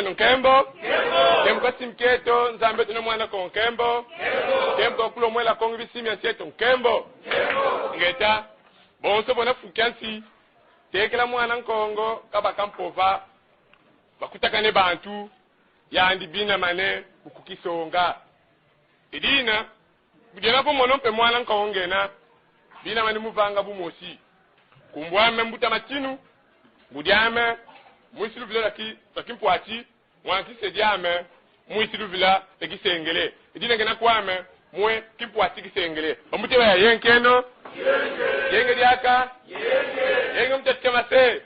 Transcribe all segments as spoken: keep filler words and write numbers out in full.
Nkembo. Nkembo kwa Nzambi eto na Mwana Kongo, nkembo. Nkembo kwa Nkulu Mwela Kongo, bisimi ya nsi eto, nkembo. Ingeta, bonso bona fu kia nsi, tekela mwana Nkongo kabaka mpova, bakutakane bantu, yandi binamane kukukisonga. I dina, bu diena vo mono mpe mwana Nkongo ngena, binamane mu vanga bumosi. Nkumbu ame Mbuta Matinu, ngudi ame, mwisi luvila lwa ki-, lwa Kimpwati, mwana Kisedi ame, mwisi luvila lwa Kisengele. I dina ngena kwame, mwe Kimpwati Kisengele. Bambuta ba yaya, yenge kieno? Yenge diaka? Yenge mu tatu kia mase?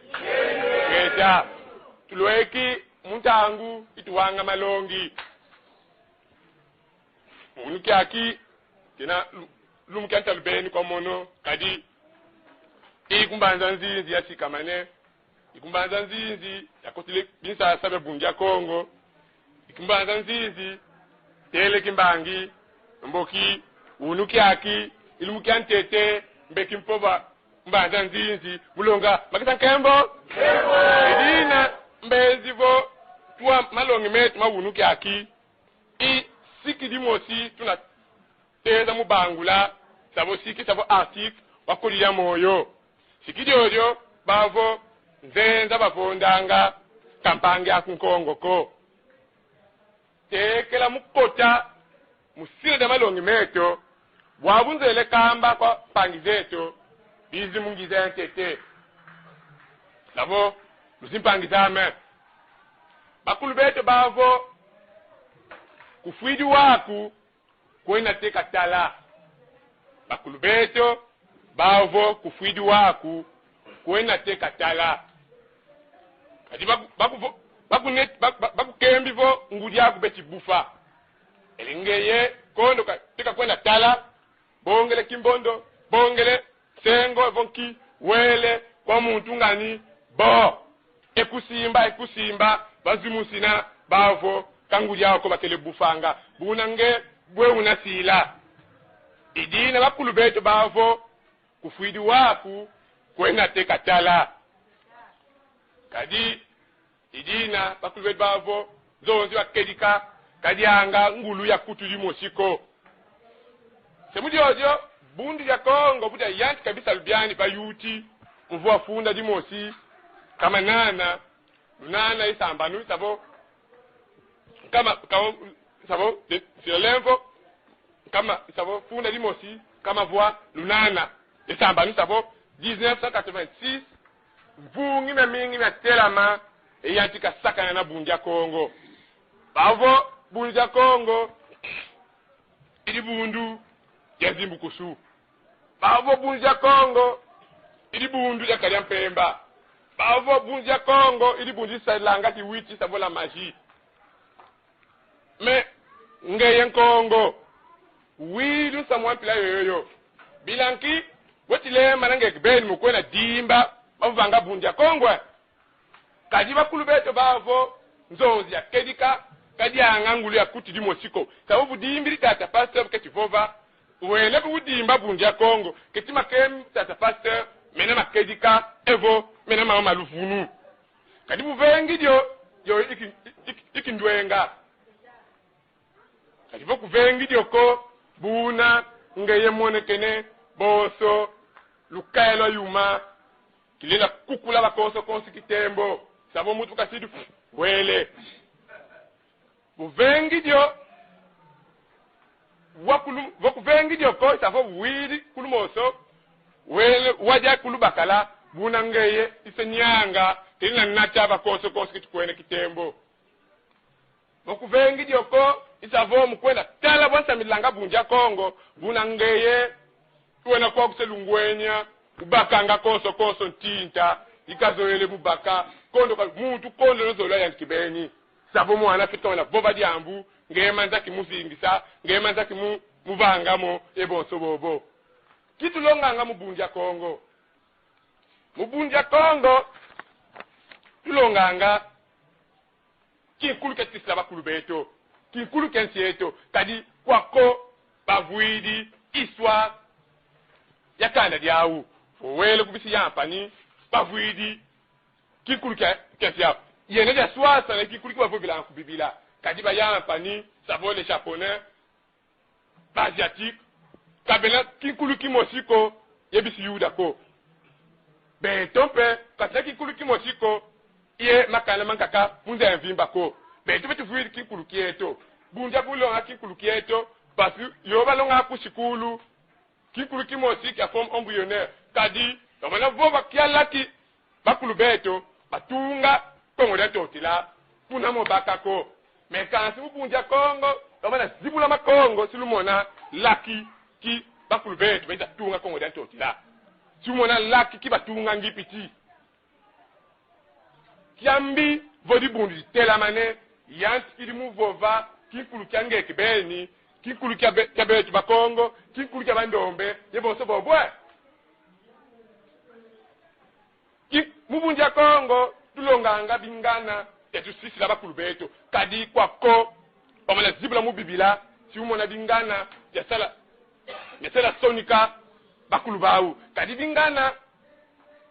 Ingeta. Tulweki mu ntangu yi tuwanga malongi. Wunu kiaki, kena lu-, lumbu kia ntalu beni kwa mono, kadi i ku Mbanza Nzinzi yasikamane, i ku Mbanza Nzinzi yakotele binsasa bia Bundu dia Kongo, i ku Mbanza Nzinzi tele kimbangi, mboki, wunu kiaki, i lumbu kia ntete, mbeki mpova Mbanza Nzinzi, mu longa makesa, nkembo. I dina, mbezi vo twa malongi meto ma wunu kiaki, i siki dimosi tuna teza mu bangula, savo siki, savo article wa Kodi dia Moyo. Siki diodio, bavo nzenza bavondanga, ka mpangi aku Nkongo ko. Tekela mu kota mu sina dia malongi meto, bwabu nzele kamba kwa mpangi zeto, bizi mu ngiza ya ntete. Savo, luzi mpangi zame. Bakulu beto bavo, kufwidi waku, kwenda teka tala. Bakulu beto bavo, kufwidi waku, kwenda teka tala. Kadi baku-, baku-, bakunet-, baku-, baku-, bakukembi vo ngudi aku beti bufa. Ele ngeye kondo ka-, teka kwenda tala, bongele kimbondo, bongele sengo, vo nki, wele kwa muntu ngani, bo. E kusimba, e kusimba, bazimusina, bavo, ka ngudi aku bakele bufanga. Buna nge, bwe unasila. I dina bakulu beto bavo, kufwidi waku, kwenda teka tala. Kadi, i dina bakulu beto bavo, nzonzi bakedika, ka dianga ngulu ya kutu dimosi ko. Se mu diodio, Bundu dia Kongo bu diayantika bisalu biani bayuti, mu vwa funda dimosi, nkama nana, lunana ye sambanu, savo, nkama, ka-, savo, de-, sila lemvo, nkama, savo, funda dimosi, nkama vwa lunana ye sambanu, savo, dix-neuf cent quatre-vingt-six, mvungi miamingi miatelama, ye yantika sakana na Bundu dia Kongo. Bavo, Bundu dia Kongo i dibundu dia zimbukusu. Bavo, Bundu dia Kongo i dibundu dia Kadia Mpemba. Bavo, Bundu dia Kongo i dibundu disadilanga kiwiti, savo la magie. Mais ngeye Nkongo, widi nsamu wa mpila yoyo? Bila nki, weti lembana nge kibeni mu kwenda dimba bavanga Bundu dia Kongo? Kadi bakulu beto bavo, nzonzi yakedika, ka dianga ngulu ya kutu dimosi ko. Savo bu dimbidi tata pasteur, bu keti vova, wele bu dimba Bundu dia Kongo, keti makembi tata pasteur, mena makedika, evo mena mama maluvunu. Kadi bu vengi dio, dio i ki-, i ki-, i kindwenga. Kadi vo kuvengi dio ko, buna ngeye monekene bonso lukaya lwa yuma, kilela kukula bakonso konso kitembo. Savo muntu kasidi, wele. Bu vengi dio, wakulu-, vo kuvengi dio ko, savo widi kulu moso, wele, wadia kulu bakala, buna ngeye i se Nianga, kina nata bakonso konso kitukwene kitembo. Vo kuvengi dio ko, i savo mu kwenda tala bwa nsambilanga Bundu dia Kongo, buna ngeye, wena kwaku se lungwenya, ubakanga konso konso ntinta yi kazoele mu baka, kondo ka muntu kondo luzolo yandi kibeni. Savo mwana fito na vova diambu, nge manza kimuzingisa, nge manza kimu-, muvanga mo, e bonso bobo. Kitulonganga mu Bundu dia Kongo. Mu Bundu dia Kongo, tulonganga kinkulu kia tisila bakulu beto, kinkulu kia nsi eto, kadi kwa ko bavwidi histoire ya kanda diau. Vo wele ku bisi ya mpani, bavwidi kinkulu kia, kia nsi au. yena diaswaswana kinkulu ki bavovila ku Bibila. Kadi bayampani, savo les Japonais, ba Asiatiques, ka bena kinkulu kimosi ko ye bisi Yuda ko. Beto mpe, ka tuna kinkulu kimosi ko ye makanda mankaka mu nza ya mvimba ko. Beto mpe tuvwidi kinkulu kieto. Bundia kulonga kinkulu kieto, parce que yo balonga ku sikulu, kinkulu kimosi kia forme embryonnaire. Kadi, bamana vova kia laki, bakulu beto batunga Kongo dia Ntotila, kuna mo baka ko. Mais kansi mu Bundu dia Kongo, bamana zibula makongo, si lumona laki ki bakulu beto beta tunga Kongo dia Ntotila. Si lumona laki ki batunga Ngipiti. Kiambi vo dibundu ditelamane, yantikidi mu vova kinkulu kia nge kibeni, kinkulu kia be-, kia beto Bakongo, kinkulu kia Bandombe, ye bonso bobwe. Ki-, mu Bundu dia Kongo, tulonganga bingana bia tusisila bakulu beto. Kadi kwa ko, bamana zibula mu Bibila, si umona bingana biasala, biasala sonika bakulu bau. Kadi bingana,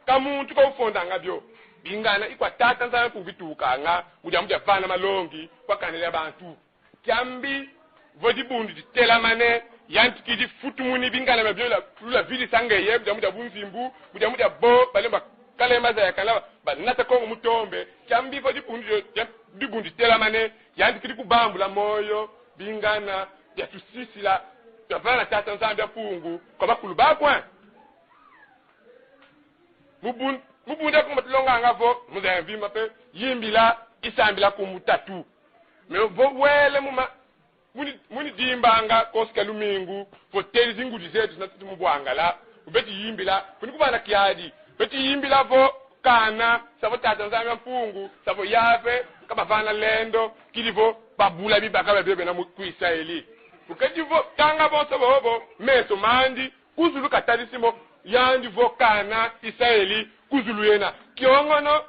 ka muntu ko ufondanga bio. Bingana i kwa Tata Nzambi Mpungu bitukanga, mu diambu dia vana malongi kwa kanda dia bantu. Kiambi vo dibundu ditelamane, yantikidi futumuni bingana bia bio lula vidisa ngeye, mu diambu dia bunzimbu, mu diambu dia bo balemba kala ye maza ya kala, banata Kongo mu tombe. Kiambi vo dibundu dio, dia-, dibundu ditelamane, yantikidi kubambula moyo bingana bia tusisila, bia vana Tata Nzambi a Mpungu kwa bakulu bakwe. Mu Bun-, mu Bundu dia Kongo tulonganga vo, mu nza ya mvimba mpe, yimbila i sambila ku mutatu. Mais vo wele mu ma-, muni, muni dimbanga konso kia lumingu, vo teli zingudi zeto zina tuti mu bwangala, ubeti yimbila, kuni kuvana kiadi, beti yimbila vo kana, savo Tata Nzambi a Mpungu, savo Yave, ka bavana lendo, kidi vo babula bibaka bia bio bena mu ku Isaeli. Ukedi vo, tanga bonso bobo, meso mandi, ku zulu katadisi mo, yandi vo kana Isaeli, ku zulu yena. Kiongono,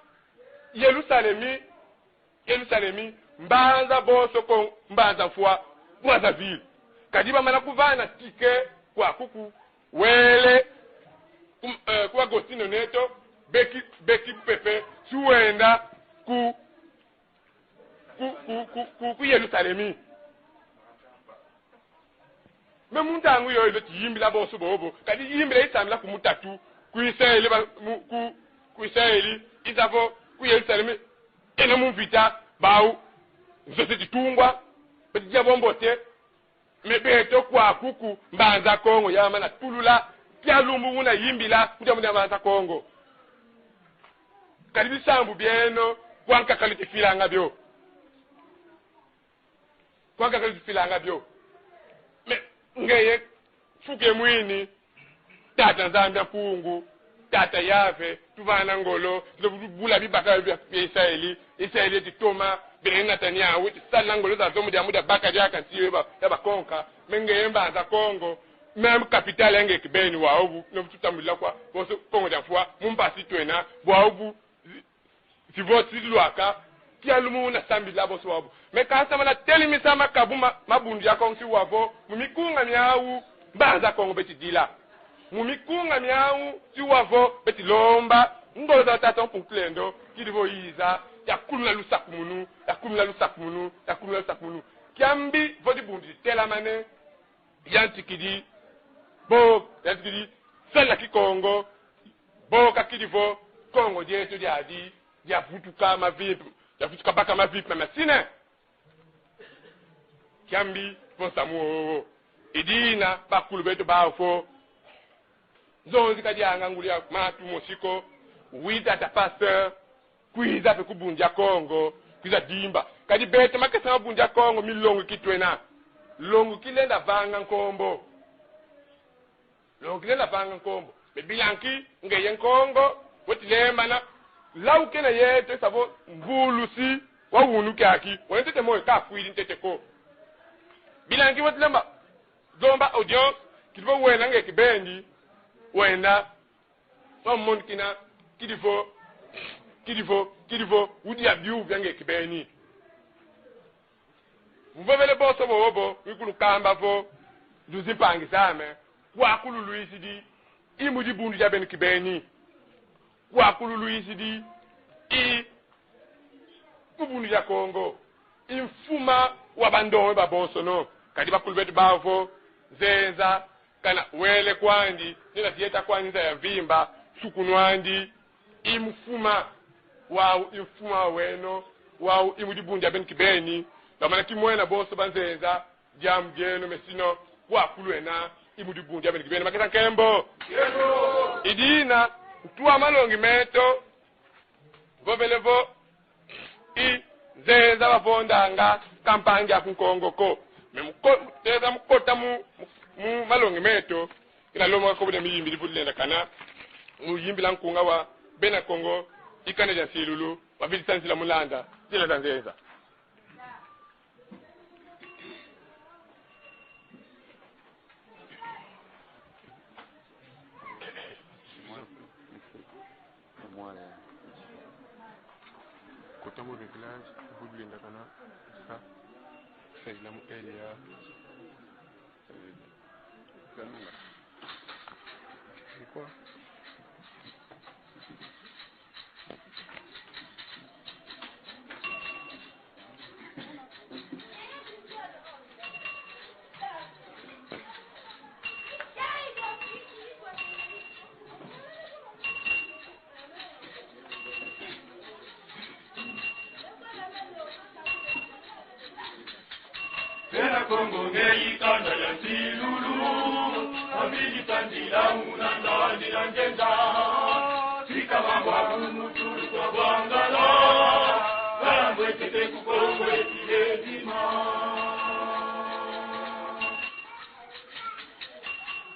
Yerusalemi, Yerusalemi, mbanza bonso ko, mbanza mfwa, Brazzaville. Kadi bamana kuvana ticket kwaku ku, wele, ku, eh, ku Agostinho Neto, beki, beki pepe, si wenda ku, ku, ku, ku, ku, ku Yerusalemi. Mais mu ntangu yoyo beti yimbila bonso bobo, kadi yimbila i sambila ku mutatu, ku Isaeli ba-, mu, ku, ku Isaeli, i savo, ku Yerusalemi, ena mu mvita, bau, nzo zeti tungwa, beti dia bo mbote, mais beto kwaku ku Mbanza Kongo, yamana tulula, kia lumbu una yimbila, kudia mudia Mbanza Kongo. Kadi bisambu bieno, kwa nkaka lukifilanga bio. Kwa nkaka lukifilanga bio. Mais, ngeye, fuke mwini, Tata Nzambi a Mpungu, Tata Yave, tuvana ngolo, tubula bibaka bia, bia Isaeli, Isaeli eti toma, bene Netanyahu, eti sala ngolo zazo mu dia, mu dia baka diaka nsi yo ba, ya bakonka, mais ngeye Mbanza Kongo, même capitale ya nge kibeni wau bu, no tutambula kwa, bonso Kongo dia Mfwa, mu mpasi twena, wau bu, si vo si lwaka, kia lumbu una sambila bonso wau bu. Mais kansi mana telimisa makabu ma, ma Bundu dia Kongo si wau vo, mu mikunga miau, Mbanza Kongo beti dila. Mu mikunga miau, si wau vo, beti lomba, ngolo za Tata Mpungu Tulendo, kidi vo yiza, yakulula lusakumunu, yakulula lusakumunu, yakulula lusakumunu. Kiambi vo dibundu ditelamane, yantikidi, bo, yantikidi, sala Kikongo, bo kakidi vo, Kongo dieto diadi, diavutuka mavimpi, diavutuka baka mavimpi mamasina. Kiambi vo nsamu wowo. I dina bakulu beto bau vo, nzonzi ka dianga ngudi ya matu mosi ko, wi tata pasteur, kwiza mpe ku Bundu dia Kongo, kwiza dimba. Kadi beto makesa ma Bundu dia Kongo, mi longo ki twena. Longo ki lenda vanga nkombo. Longo ki lenda vanga nkombo. Mais bila nki ngeye Nkongo, weti lembana, lau kena yeto, i savo mvulusi wa wunu kiaki, wena ntete moyo, kafwidi ntete ko. Bila nki weti lemba, lomba audience, kidi vo wena nge kibeni, wenda, wamonikina, kidi vo, kidi vo, kidi vo, udia biuvu bia nge kibeni. Mvovele bonso bobo, ngikulukamba vo, nduzi mpangi zame, kwaku lulwisidi, i mu dibundu dia beno kibeni. Kwaku lulwisidi, i Bundu dia Kongo i mfuma wa bandombe babonsono. Kadi bakulu beto bavo: Nzenza kana wele kwandi, nina zieta kwandi nza ya mvimba, nsuku nwandi i mfuma. Wau i mfuma weno, wau i mu dibundu dia beno kibeni. Bamana kimwena bonso banzenza, diambu dieno, mais sinon, kwakulwena i mu dibundu dia beno kibeni. Makesa nkembo. I dina, ntu a malongi meto, vovele vo i nzenza bavondanga ka mpangi aku Nkongo ko. Mais mu ko-, teza mu kota mu, mu, mu malongi meto, ina lomba ko buna miyimbidi vo lulendakana, mu yimbila nkunga wa bena Kongo, i kanda dia nsilulu, wavidisa nzila mu landa nzila za nzenza. Kota mu réglage, vo lulendakana, sa, sadila mu L A. C'est quoi? Bena Kongo nge i kanda dia nsilulu, wavidisa nzila muna nzila nzenza. Sika mangwa kumutu kwa Bangala, kala mbwetete ku Kongo esi ledima.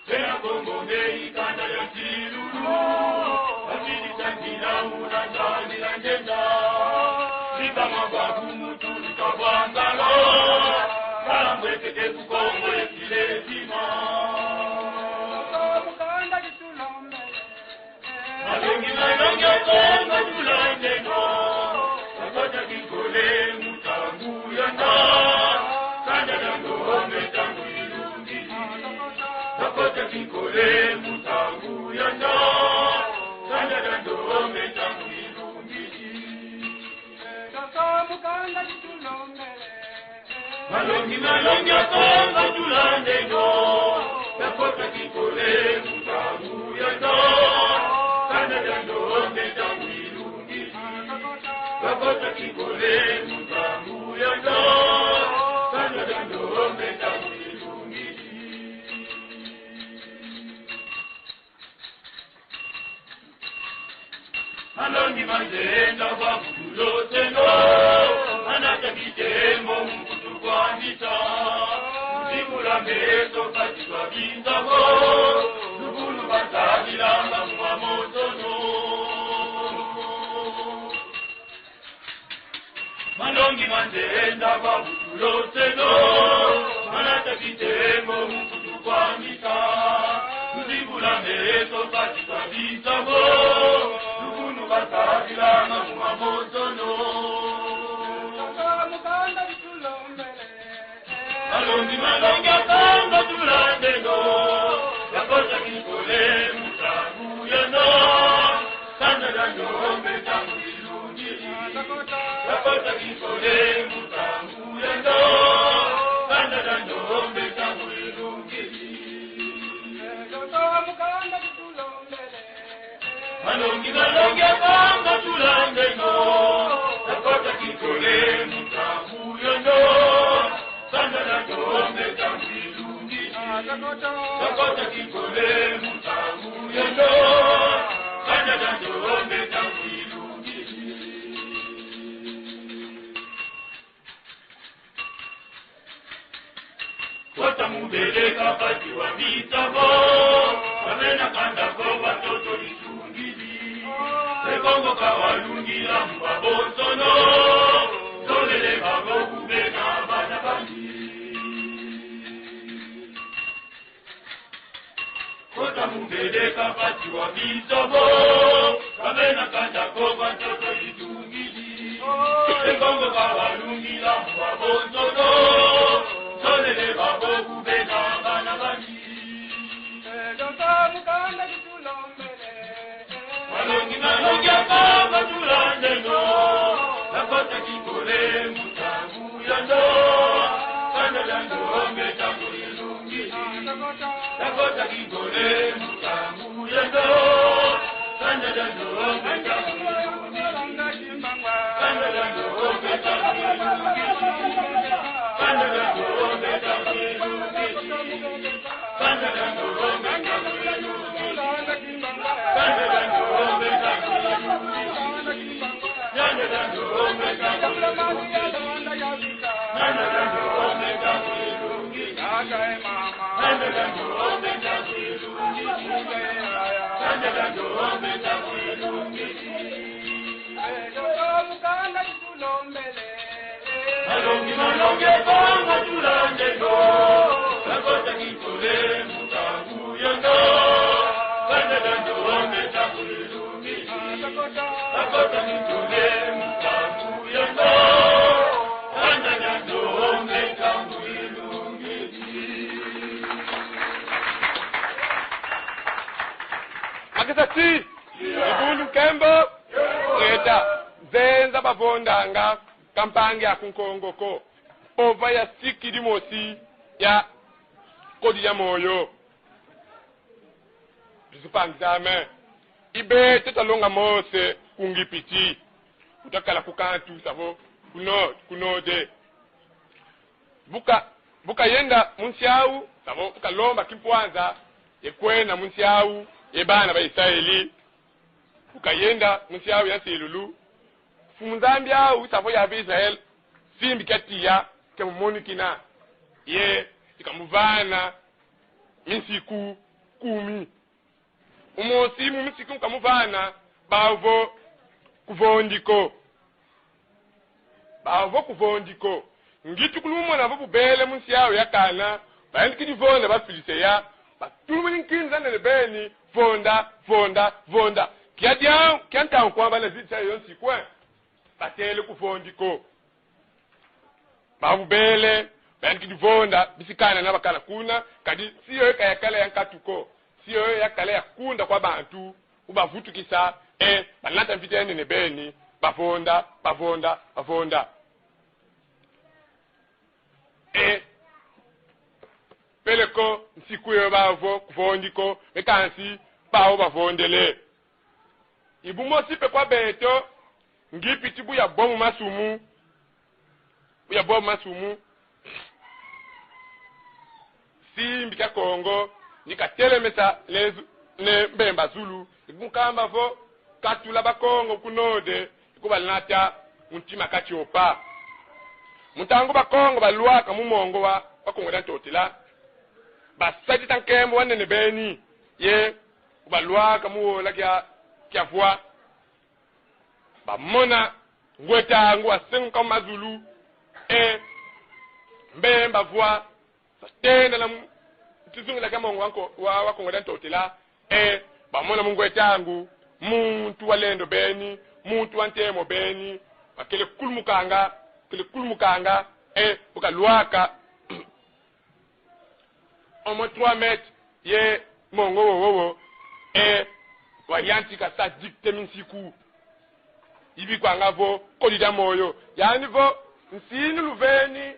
Bena Kongo nge i kanda dia nsilulu, wavidisa nzila muna nzila nzenza. Sika mangwa kumutu kwa Bangala, kala mbwetete ku Kongo esi ledima. Malongi, malongi a Kongo tulandeno. Bakota kinkole mu ntangu ya nda. Kanda dia ndombe ntangu ilungidi. Bakota kinkole mu ntangu ya nda. Kanda dia ndombe ntangu ilungidi. Malongi, malongi a Kongo tulandeno. Bakota kinkole mu ntangu ya nda. Kanda dia ndombe ntangu ilungidi. Bakota kinkole mu ntangu ya nda. Kanda dia ndombe ntangu ilungidi. Malongi ma nzenza kwa butulo seno, manata kitembo mu kutukwamisa. Zibula meso mpasi twabiza vo, luvunu bazabilanga mu mamonsono. Malongi ma nzenza kwa butulo seno, manata kitembo mu kutukwamisa. Tuzibula meso mpasi twabiza vo, luvunu bazabilanga mu mamonsono. Malongi, malongi a Kongo tulandeno. Bakota kinkole mu ntangu ya nda. Kanda dia ndombe ntangu ilungidi. Bakota kinkole mu ntangu ya nda. Kanda dia ndombe ntangu ilungidi. Malongi, malongi a Kongo tulandeno. Bakota kinkole mu ntangu ya nda. Kanda dia ndombe ntangu ilungidi. Bakota kinkole mu ntangu ya nda. Kanda dia ndombe ntangu ilungidi. Kota mu beleka mpasi wabisa vo, ba bena kanda ko ba ntoto disungidi. E Kongo ka walungila mu babonsono, zolele babo ku bena bana bandi. Kota mu beleka mpasi wabisa vo, ba bena kanda ko ba ntoto disungidi. E Kongo ka walungila mu babonsono, zolele babo ku bena bana bandi. Malongi, malongi a Kongo tulandeno. Bakota kinkole Makesa ti, dibundu nkembo, ngeta, nzenza bavondanga, ka mpangi aku Nkongo ko, mpova ya siki dimosi ya kodi ya moyo. Tuzipangi zame. I beto twalonga Mose ku Ngipiti. Ku twakala ku kantu, savo, ku no-, ku node. Bu ka-, bu kayenda mu nsi au, savo, bu kalomba kimpwanza, ye kwenda mu nsi au, ye bana ba Israeli. Bu kayenda mu nsi au ya nsilulu. Mfumu Nzambi au, savo, ya ba Israel, simbi kia tiya, kia mumonikina. Ye, i kamuvana minsiku kumi. Umosi mu minsiku kamuvana, bau vo kuvondi ko. Bau vo kuvondi ko. Ngitukulu mona vo bu bele mu nsi yau ya Kana, bayandikidi vonda ba Filistea, batulumuni nkinza nene beni, vonda, vonda, vonda. Kia dia-, kia ntangu kwa bana zitsa yo nsi kwe. Batele kuvondi ko. Bau bu bele, bayandikidi vonda, bisi Kana na bakala kuna, kadi nsi yoyo ka yakala ya nkatu ko. Nsi yoyo yakala ya kunda kwa bantu, ubavutukisa, e, banata mvita ya nene beni, bavonda, bavonda, bavonda. E, peleko, nsiku yoyo bau vo kuvondi ko, me kansi, bau bavondele. I bumosi mpe kwa beto, Ngipiti bu yabwa mu masumu, bu yabwa mu masumu, simbi kia Kongo, ni katelemesa lezu-, ne Mbemba Zulu, i kunkamba vo, katula Bakongo ku node, i kubanata mu ntima ka tiopa. Mu ntangu Bakongo balwaka mu mongo wa, wa Kongo dia Ntotila, basadisa nkembo wa nene beni, ye, kubalwaka mu wola kia, kia vwa. Bamona Ngwetangu wasenguka mu mazulu, e, Mbemba vwa, satenda na mu-, tizungila kia mongo wa nko-, wa, wa Kongo dia Ntotila, e, bamona mu Ngwetangu, muntu wa lendo beni, muntu wa ntemo beni, bakele kulumukanga, kele kulumukanga, e, bu kalwaka. Au moins trois mètres, ye mongo wowo, e, wayantika sa dicter minsiku. I bikwanga vo, kodi dia moyo. Yandi vo, nsi inu luveni,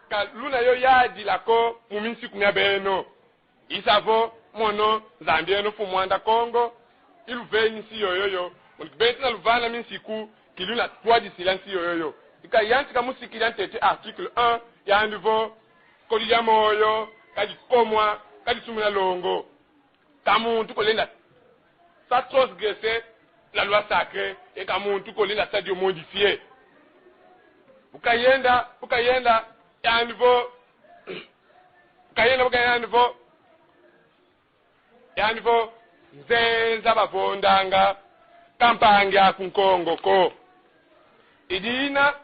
ka luna yo yadila ko mu minsiku mia beno. I sa vo, mono, Nzambi eno Mfumu Mwanda Kongo, i luveni nsi yoyoyo. Mono kibeti na luvana minsiku, ki luna twadisila nsi yoyoyo. I kayantika mu siki dia ntete article un, yandi vo, kodi dia moyo, ka dikomwa, ka disumuna longo. Ka muntu kolenda sa transgresser la loi sacrée, e ka muntu kolenda sa dio modifier. Bu kayenda, bu kayenda, yandi vo, bu kayenda, bu kayenda, yandi vo, yandi vo, nzenza bavondanga, ka mpangi aku Nkongo ko. I dina,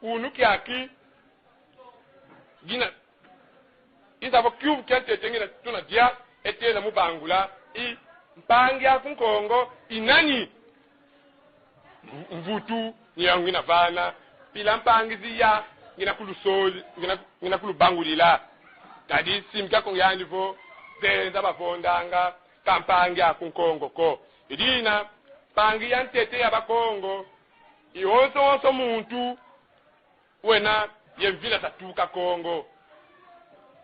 unu kiaki, gina, i sa vo kiuvu kia ntete ngina tuna dia, e tena mu bangula, i mpangi aku Nkongo, i nani? Mv-, mvutu, ni yau ngina vana, mpila mpangi ziya, ngina kulusoli, ngina, ngina kulubangulila. Kadi simbi kia Kongo yandi vo, nzenza bavondanga, ka mpangi aku Nkongo ko. I dina, mpangi ya ntete ya Bakongo, i wonso wonso muntu, wena ye mvila sa tuka Kongo.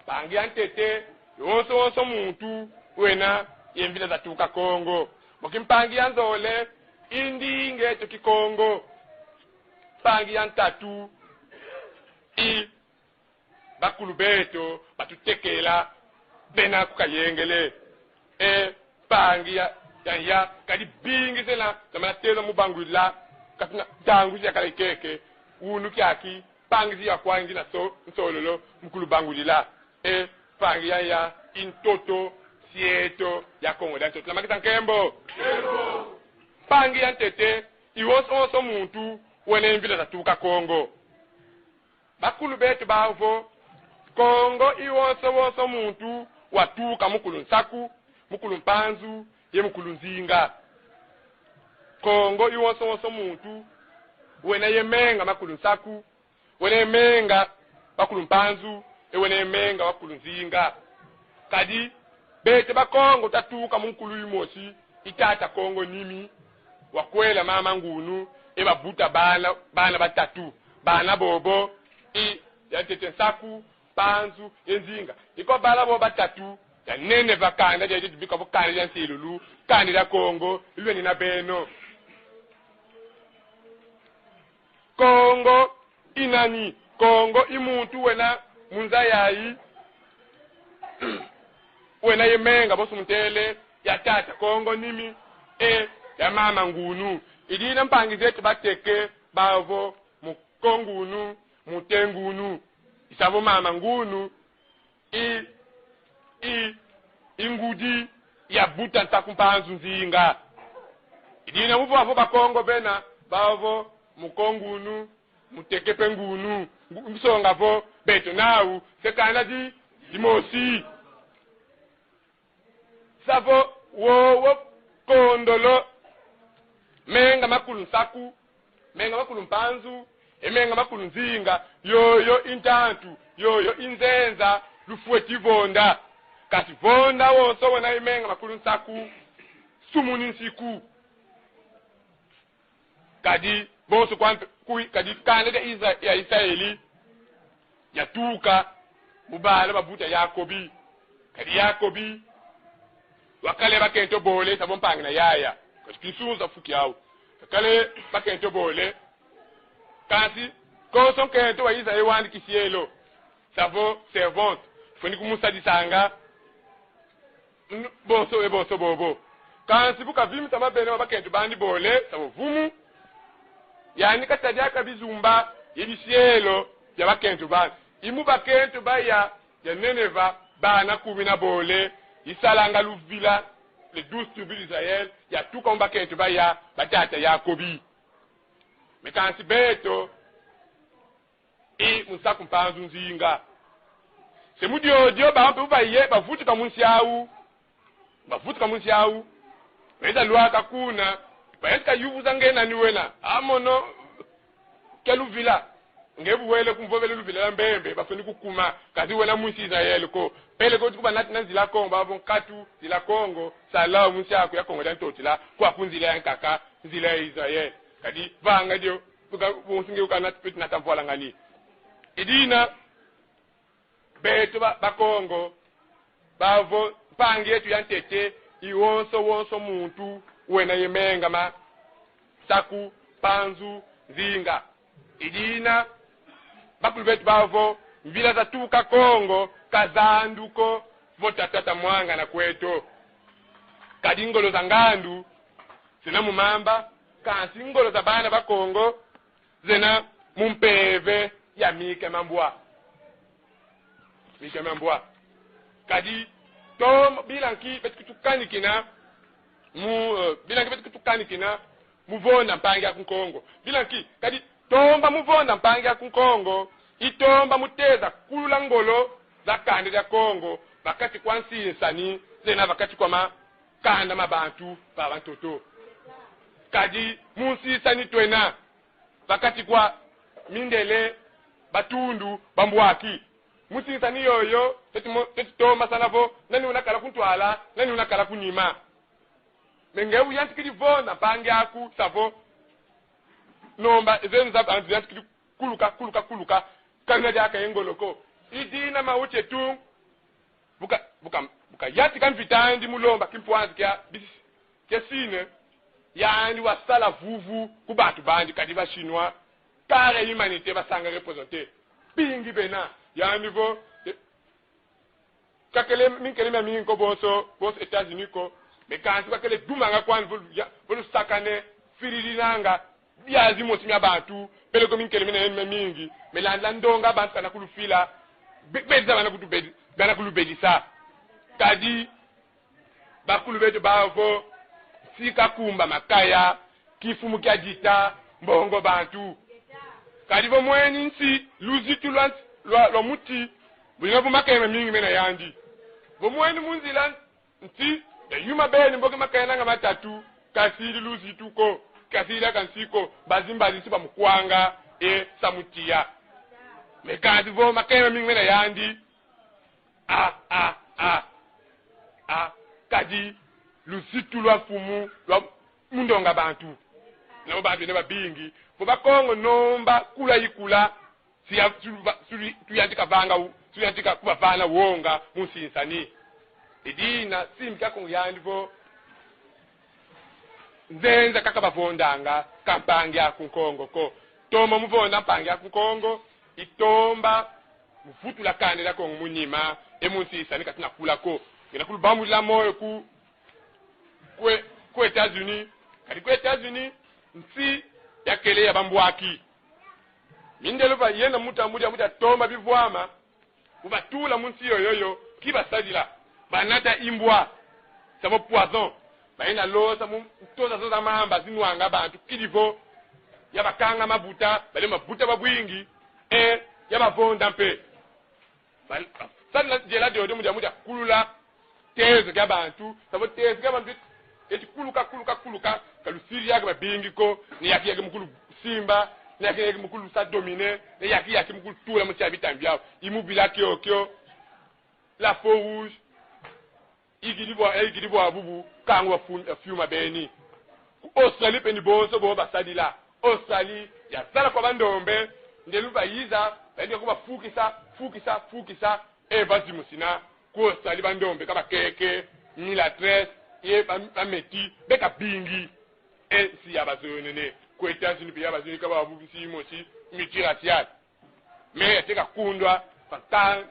Mpangi ya ntete, Wonso wonso muntu wena ye mvila zatuka Kongo. Mu kimpangi ya nzole, i ndinga eto Kikongo. Mpangi ya ntatu, i bakulu beto batutekela bena ku Kayengele. E mpangi ya, ya, ya, kadi bingi zena, na mana teza mu bangwila, kati na ntangu zi yakala ikeke, wunu kiaki, mpangi zi ya kwandi na so, nsololo, mu kulubangwila. E mpangi ya, ya, i ntoto, sieto, ya Kongo dia Ntotila. Makisa nkembo. Mpangi ya ntete, i wonso wonso muntu, wena ye mvila zatuka Kongo. Bakulu beto bavo, Kongo i wonso wonso muntu watuka mu kulu Nsaku, mu kulu Mpanzu, ye mu kulu Nzinga. Kongo i wonso wonso muntu, wena ye menga ma kulu Nsaku, wena ye menga ma kulu Mpanzu, ye wena ye menga ma kulu Nzinga. Kadi, beto Bakongo twatuka mu nkulu imosi, i tata Kongo Nimi, wakwela mama Ngunu, ye babuta bana, bana batatu. Bana bobo, i ya ntete Nsaku, Mpanzu, ye Nzinga. I kwa bana bobo batatu, ya nene va kanda dia, dia tubika vo kanda dia nsilulu, kanda dia Kongo, ilweni na beno. Kongo i nani? Kongo i muntu wena mu nza yayi, wena ye menga bonso mu ntele ya tata Kongo Nimi, e ya mama Ngunu. I dina mpangi zeto bateke bavo, mu Kongunu, mu Tengunu. I sa vo mama Ngunu, i, i, i ngudi ya buta Nsaku, Mpanzu, Nzinga. I dina mu vova vo Bakongo bena, bavo mu Kongunu, mu Teke mpe Ngunu, ngu-, nsonga vo beto nau se kanda di-, dimosi. Sa vo wowo kondolo menga ma kulu Nsaku, menga ma kulu Mpanzu, ye menga ma kulu Nzinga, yoyo i ntantu, yoyo i nzenza, lufweti vonda. Kansi vonda wonso wena ye menga ma kulu Nsaku, sumuni nsiku. Kadi bonso kwa mpe, kui-, kadi kanda dia Isa-, ya Isaeli, yatuka mu bala ba buta Yakobi. Kadi Yakobi wakala ye bakento bole, sa vo mpangi na yaya. Kansi kinsunza fu kiau. Wakala ye bakento bole. Kansi konso nkento wa Isaeli wandi kisielo, sa vo servante, fweni kumusadisanga. N-, bonso, e bonso bobo. Kansi bu kavimisa mabele ma bakento bandi bole, sa vo vumu, yandi katadika bizumba ye bisielo bia bakento bandi. I mu bakento baya, ya nene va bana kumi na bole, isalanga luvila, les douze tribus d'Israël, yatuka mu bakento baya ba tata Yakobi. Mais kansi beto, i mu Nsaku, Mpanzu, Nzinga. Se mu diodio, ba mpe bu baye, bavutuka mu nsi au. Bavutuka mu nsi au. Beza lwaka kuna. Bayantika yuvuza: nge nani wena? A mono, kia luvila. Nge bu wele kumvovele luvila lwa Mbembe, bafweni kukuma. Kansi wena mwisi Israel ko. Pele ko ti kubanati na nzila Kongo, bavo nkatu, nzila Kongo, sala mu nsi aku ya Kongo dia Ntotila, kwaku nzila ya nkaka, nzila ya Israel. Kadi vanga dio, uka, wonso nge ukanata, peti nata mvwalangani. I dina, beto ba, Bakongo, bavo mpangi eto ya ntete, i wonso, wonso muntu, wena ye menga ma Nsaku, Mpanzu, Nzinga. I dina, bakulu beto bavo, mvila zatuka Kongo, ka zandu ko, vo tata twamwangana kweto. Kadi ngolo za ngandu, zena mu mamba, kansi ngolo za bana ba Kongo, zena mu mpeve ya mike ma mbwa. Mike ma mbwa. Kadi, to, bila nki beto kutukanikina, mu, eh, bila nki beto kutukanikina, mu vonda mpangi aku Nkongo. Bila nki, kadi tomba mu vonda mpangi aku Nkongo, i tomba mu teza kulula ngolo za kanda dia Kongo, va kati kwa nsinsani, zena va kati kwa makanda ma bantu ba bantoto. Kadi mu nsinsani twena, va kati kwa mindele, batundu, bambwaki. Mu nsinsani yoyo, teti mo-, teti tombasana vo, nani una kala ku ntwala, nani una kala ku nima. Mais nge uyantikidi vonda mpangi aku, sa vo nomba zeno za bantu yantikidi kuluka, kuluka, kuluka, kana diaka ye ngolo ko. I dina Mao Tse Tung Bu ka-, bu ka-, bu kayantika mvita andi mu lomba kimpwanza kia bis-, kia Chine, yandi wasala vuvu ku bantu bandi, kadi ba Chinois, kare humanité basanga représenté. Bingi bena, yandi vo, eh, kakele minkele miamingi ko bonso, bonso États-Unis ko, mais kansi bakele dumanga kwandi vo lu-, ya-, vo lusakane, firilinanga, bia zimosi mia bantu, peleko minkele mina miamingi, mais landila ndonga bantu kana kulufila, be-, bedisa bana kutu bedi-, bana kulubedisa. Kadi, bakulu beto bavo, nsi kakumba makaya, kimfumu kia dita, mbongo bantu. Kadi vo mweni nsi, luzitu lwa, lwa, lwa muti, buna vo makaya mamingi mena yandi. Vo mweni mu nzila, nsi, ya yuma beni mboke makaya nanga matatu, kasidi luzitu ko, kasidi aka nsi ko, bazi mbazi nsi bamukwanga, e, sa mutiya. Mais kadi vo makaya mamingi mena yandi, a, a, a, a, kadi luzitu lwa mfumu lwa mundonga bantu. Na bo bantu bena babingi. Vo Bakongo nomba kula ikula, si ya-, si lu-, si lu-, tuyantika vanga u-, si tuyantika kubavana wonga mu nsinsani. I dina, simbi kia Kongo yandi vo, nzenza kaka bavondanga, ka mpangi aku Nkongo ko. Tomba mu vonda mpangi aku Nkongo, i tomba mu vutula kanda dia Kongo mu nima, e mu nsinsani ka tuna kula ko. Ngina kulubambudila moyo ku, kwe, ku États-Unis, kadi ku États-Unis, nsi yakele ya bambwaki. Mindele va yenda muta mudia, mudia tomba bivwama, mu batula mu nsi yoyoyo, ki basadila? Banata imbwa, sa vo poison. Bayenda losa mu ntosa zozo za mamba zinwanga bantu, kidi vo ya bakanga mabuta, bale mabuta babwingi, e, ya bavonda mpe. Ba-, sadila diela diodio mu dia, mu dia kulula tezo kia bantu, sa vo tezo kia bantu eti kuluka, kuluka, kuluka, ka lusidi yaki babingi ko, ni yaki yaki mu kulusimba, ni yaki yaki mu kulusa dominer, ni yaki yaki mu kulutula mu sia bitambi biau. I mu bila kiokio, la peau rouge, ikidi bwa, ikidi bwa bubu, kangu wa fum-, ya fiuma beni. Ku Australie mpe ni bonso bo basadila. Australie, yazala kwa bandombe, ndelu bayiza, bayenda kubafukisa, fukisa, fukisa, e bazimusina. Ku Australie bandombe ka bakeke, mulâtres, ye ba, ba métis, beka bingi. E nsi ya bazonene. Ku États-Unis mpe ya bazonene ka ba bubisi mosi, multiracial. Mais yateka kundwa, pa kan-,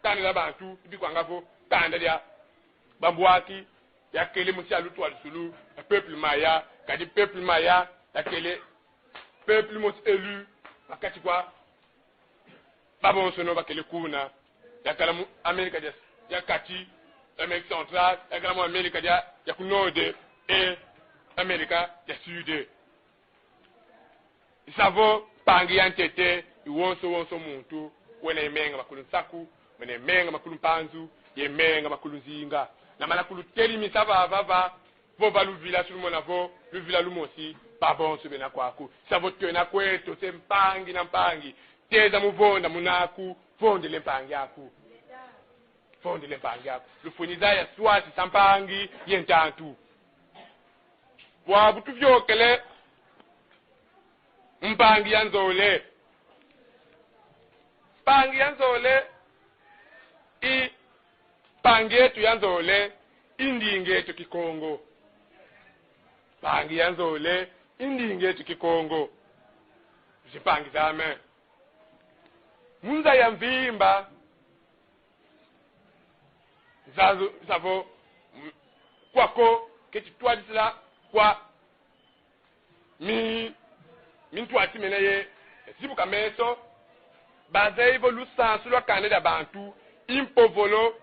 kanda dia bantu, bikwanga vo, kanda dia bambwaki, yakele mu sia lutwadisulu, ya peuple Maya, kadi peuple Maya, yakele peuple mosi élu, na kati kwa babonsono bakele kuna, yakala mu Amérique dia, dia kati, Amérique centrale, yakala mu Amérique dia, dia ku nord, e Amérique dia sud. I sa vo mpangi ya ntete, i wonso wonso muntu, wena ye menga makulu nsaku, wena ye menga makulu mpanzu, ye menga makulu nzinga. Na mana kulutelimisa vava va, vova luvila, si lumona vo luvila lumosi, babonso bena kwaku. I sa vo twena kweto se mpangi na mpangi, teza mu vonda muna aku, vondele mpangi aku. Vondele mpangi aku. Lufweni zaya swasisa mpangi ye ntantu. Bwabu tuviokele mpangi ya nzole. Mpangi ya nzole i mpangi eto ya nzole, i ndinga eto Kikongo. Mpangi ya nzole, i ndinga eto Kikongo. Zimpangi zame. Mu nza ya mvimba, zazo, zavo, m-, kwako, keti twadisila kwa mi-, mintwadi mina ye zibuka meso, bazeyi vo lusansu lwa kanda dia bantu, i mpovolo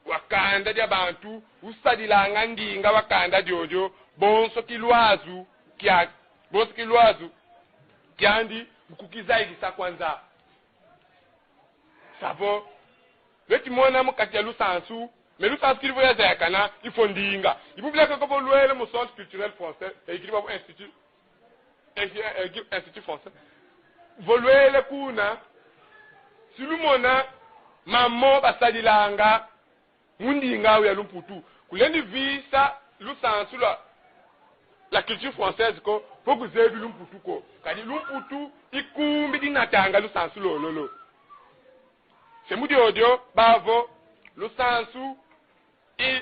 wa kanda dia bantu, usadilanga ndinga wa kanda diodio, bonso kilwazu kia, bonso kilwazu kiandi, mu kukizayikisa kwa nza. Savo, lweti mona mu kati ya lusansu, mais lusansu kidi vo yazayakana, il faut ndinga. I bu bilaka ko vo lwele mu Centre culturel français, e kidi vo Institut, e, e, Institut français. Vo lwele kuna, si lumona mamo basadilanga mu ndinga au ya lumputu. Kulendi visa lusansu lwa la culture française ko, vo kuzebi lumputu ko. Kadi lumputu i kumbi dinatanga lusansu lololo. Se mu diodio, bavo, lusansu i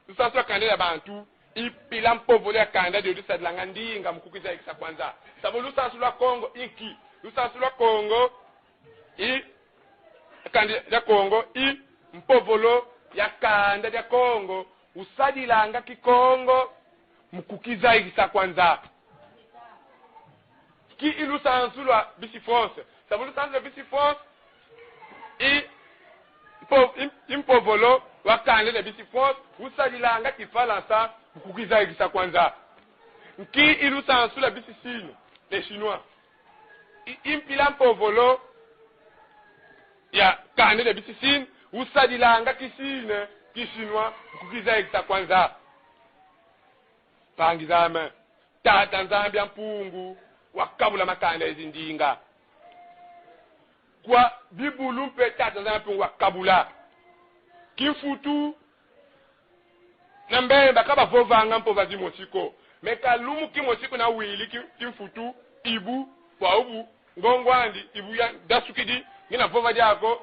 lusansu lwa kanda dia bantu i mpila mpovolo ya kanda dio disadilanga ndinga mu kukiza ikisa kwa nza. Savo lusansu lwa Kongo i nki? Lusansu lwa Kongo i kanda dia Kongo i mpovolo ya kanda dia Kongo. Usadilanga Kikongo mu kukiza ikisa kwa nza. Nki i lusansu lwa bisi France? Savo lusansu lwa bisi France i mpo-, i, i mpovolo wa kanda dia bisi France, usadilanga Kifalansa mu kukiza ikisa kwa nza. Nki i lusansu lwa bisi Chine, les Chinois? I, i mpila mpovolo ya kanda dia bisi Chine, usadilanga Kichine, Kichinois, mu kukiza ikisa kwa nza. Mpangi zame, Tata Nzambi a Mpungu wakabula makanda ye zindinga. Kwa Bibulu mpe Tata Nzambi a Mpungu wakabula. Kimfutu na Mbemba ka bavovanga mpova zimosi ko. Mais ka lumbu kimosi ko na wili Ki-, Kimfutu, Ibu, bwabu, ngongo andi, Ibu ya dasukidi, ngina vova diaka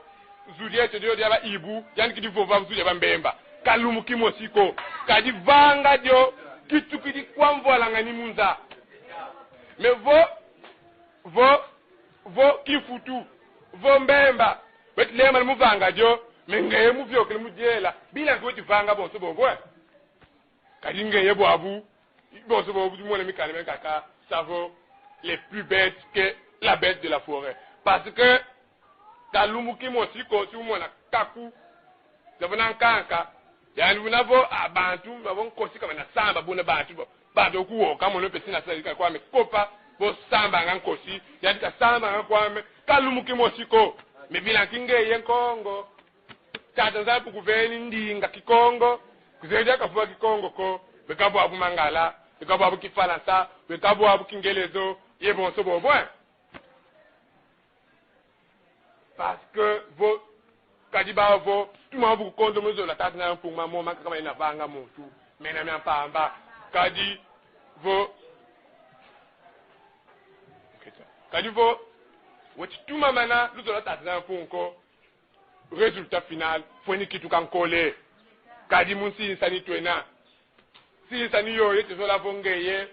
zu dieto dio dia ba Ibu, yandi kidi vova zu dia ba Mbemba. Ka lumbu kimosi ko. Kadi vanga dio kitukidi kwa mvwalangani mu nza. Mais vo, vo, vo Kimfutu, vo Mbemba, beti lembana mu vanga dio, mais ngeye mu viokele mu diela, bila nki weti vanga bonso bobo, eh? Kadi ngeye bwabu, bonso bobo, tu mona mikanda mia nkaka, savo les plus bêtes que la bête de la forêt. Parce que ka lumbu kimosi ko, si umona kaku, savo na nkanka, yandi una vo, ah, bantu, bavo nkosi ka bana samba, buna bantu, ba-, bantu kuwoka, mono mpe sina sa, ka kwame kopa, vo sambanga nkosi, yandi ka sambanga kwame, ka lumbu kimosi ko, mais bila nki ngeye Nkongo. Tata Nzambi kuveni ndinga Kikongo, kuzeye dia kavova Kikongo ko, beka bwabu Mangala, beka bwabu Kifalansa, beka bwabu Kingelezo, ye bonso bobo, eh? Parce que vo, kadi bavo, tuma bu kondo mu zola Tata Nzambi a Mpungu, mamo makaka mayina vanga muntu, mena mia mpamba, kadi vo, kadi vo, weti tumamana luzola Tata Nzambi a Mpungu ko, résultat final, fweni kituka nkole. Kadi mu nsinsani twena. Nsinsani yoyo eti zola vo ngeye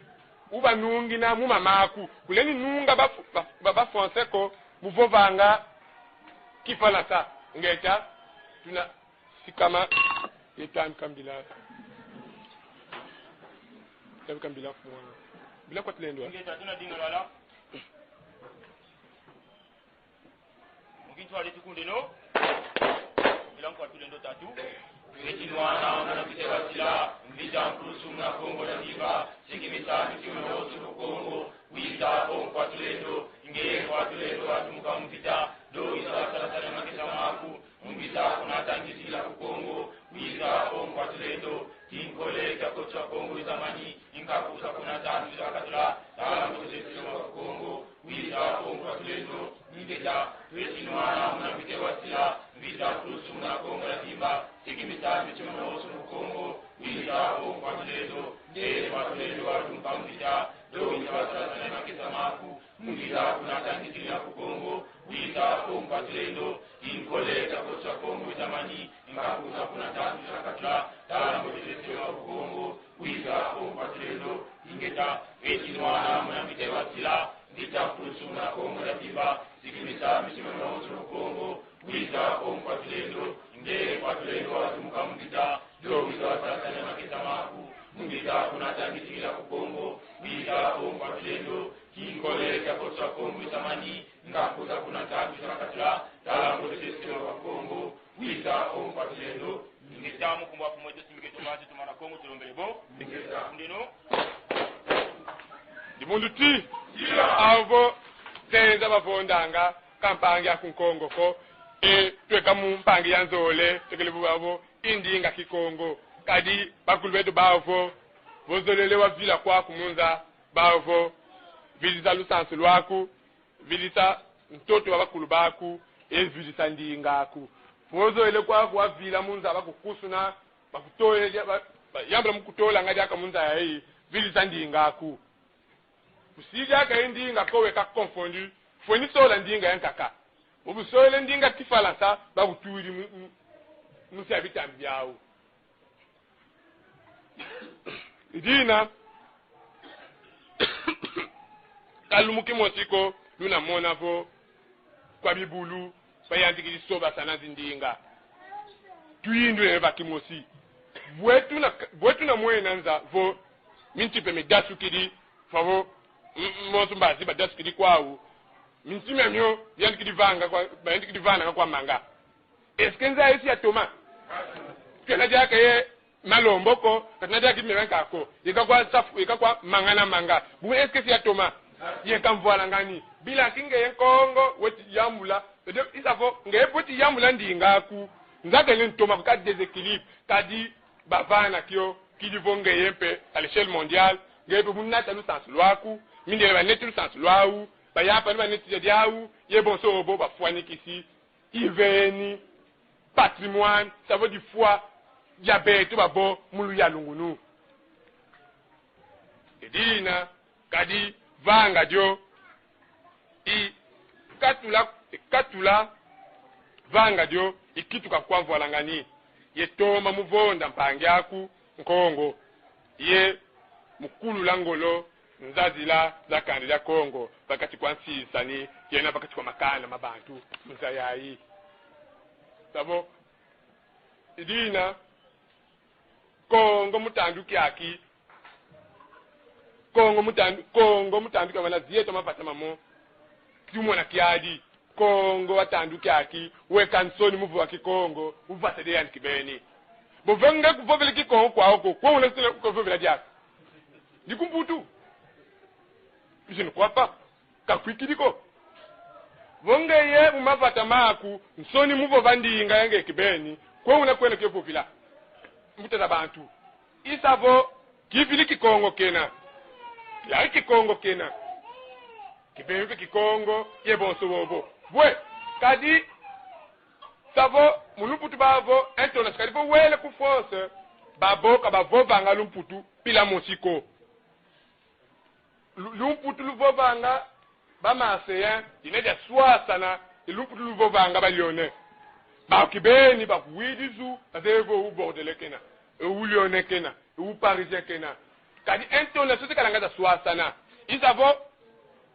ubanungina mu mamaku. Kulendi nunga ba, ba, ba, ba français ko, mu vovanga Kifalansa. Ingeta, tuna sikama, ye tambi kambila. Tambi kambila fwana. Bila kwa tulendo. Ingeta, tuna dinga lala. Mu kintwadi tukundeno. Bila nkwa tulendo tatu. Weti nwana muna mvita wa sila, mvita mpulusu muna Kongo dia Mvimba, sikimisa mitima mia wonso mu Kongo, wiza o nkwa tulendo, nge nkwa tulendo watumuka mu mvita, do wiza wasalasala makesa maku, mu mvita kunata ngizila ku Kongo, wiza o nkwa tulendo, kinkole kia kotswa Kongo izamani, nkaku za kunata nzila katula, tala mbote sesema ku Kongo, wiza o nkwa tulendo, ingeta, weti nwana muna mvita wa sila, mvita mpulusu muna Kongo dia Mvimba, sikimisa mitima mia wonso mu Kongo, wiza o nkwa tulendo, nge nkwa tulendo watumuka mu mvita, do wiza wasalasala makesa maku, mu mvita kunata ngizila ku Kongo, wiza o nkwa tulendo, kinkole kia kotswa Kongo izamani, nkaku za kunata nzila katula, tala mbote sesema ku Kongo, wiza o nkwa tulendo, ingeta, weti nwana muna mvita wa sila, mvita mpulusu muna Kongo dia Mvimba, sikimisa mitima mia wonso mu Kongo, wiza o nkwa tulendo, nge nkwa tulendo watumuka mu mvita, do wiza wasalasala makesa maku, mu mvita kunata ngizila ku Kongo, wiza o nkwa tulendo, kinkole kia kotswa Kongo izamani, nkaku za kunata nzila katula, tala mbote sesema ku Kongo, wiza o nkwa tulendo, ingeta. Mu nkumbu a Mfumu eto Simike Tomazi tumana Kongo tulombele bo. Ingeta. Ndeno. Dibundu ti. Avo, zenza bavondanga, ka mpangi aku Nkongo ko, e, tweka mu mpangi ya nzole, twekele vo bavo, i ndinga Kikongo. Kadi, bakulu beto bavo, vo zolele wavila kwaku mu nza, bavo, vidisa lusansu lwaku, vidisa ntoto wa bakulu baku, e vidisa ndinga aku. Vo zolele kwaku wavila mu nza bakukusuna, bakutole dia-, ba-, ba-, yambula mu kutolanga diaka mu nza yayi, vidisa ndinga aku. Usidi diaka ye ndinga ko weka confondu, fweni sola ndinga ya nkaka. Ubu solele ndinga Kifalansa, bakutwidi mu, mu, mu nsi ya bitambi biau. I dina, ka lumbu kimosi ko luna mona vo kwa bibulu bayantikidi sobasana zindinga. Tuyindulele va kimosi. Bwe tuna, bwe tuna mwena nza vo minti mpe midasukidi, favo, m-, m-, monso mbazi badasukidi kwau. Minti miamio yantikidi vanga kwa, bayantikidi vananga kwa manga. Est-ce que nza yetu yatoma? Twena diaka ye malombo ko, ka twena diaka ye manga ko. Yeka kwa safu, yeka kwa manga na manga. Bu est-ce que si yatoma? Yeka mvwalangani. Bila kinge ye Kongo, weti yambula. Ede, i sa vo, nge weti yambula ndinga aku. Nza kele ntoma ku ka déséquilibre. Kadi bavana kio, kidi vo ngeye mpe, à l'échelle mondiale, ngeye mpe mu nata lusansu lwaku, mindele baneti lusansu lwau, bayapani baneti dia diau, ye bonso obo bafwanikisi, iveni, patrimoine, savo difwa dia beto babo mu luyalungunu. I dina, kadi vanga dio, i katula, i katula vanga dio, i kituka kwa mvwalangani, ye tomba mu vonda mpangi aku Nkongo, ye mu kulula ngolo nzazila za kanda dia Kongo, va kati kwa nsisani, yena va kati kwa makanda ma bantu, nza yayi. Savo, i dina, Kongo mu tandu kiaki. Kongo mu tandu, Kongo mu tandu kia mana zieto mavata mamo. Kiumona kiadi. Kongo wa tandu kiaki. Weka nsoni mu vova Kikongo. Uvasa de yani kibeni. Bo vo nge kuvovela Kikongo kwau ko. Kwe una sina kuvovela diaka. Ndi ku Mputu. Bizini kwapa. Kakwikidi ko. Vo ngeye mu mavata maku, nsoni mu vova ndinga ya nge kibeni, kwe una kwenda kio vovila. Mbuta za bantu. I sa vo, kivili Kikongo kena. Ya Kikongo kena. Kibeni mpe Kikongo, ye bonso bobo. Bwe, kadi, sa vo, mu lumputu bavo, entonda sikadi vo wele ku France, babo ka bavovanga lumputu, pila mosi ko. Lu-, lumputu luvovanga ba Marseillais, dina dia swasana, i lumputu luvovanga ba Lyonnais. Ba kibeni, ba kuwidi zu, bazevo u Bordelais kena, e u Lyonnais kena, e u Parisien kena. Kadi intonation zikalanga za swasana. I sa vo,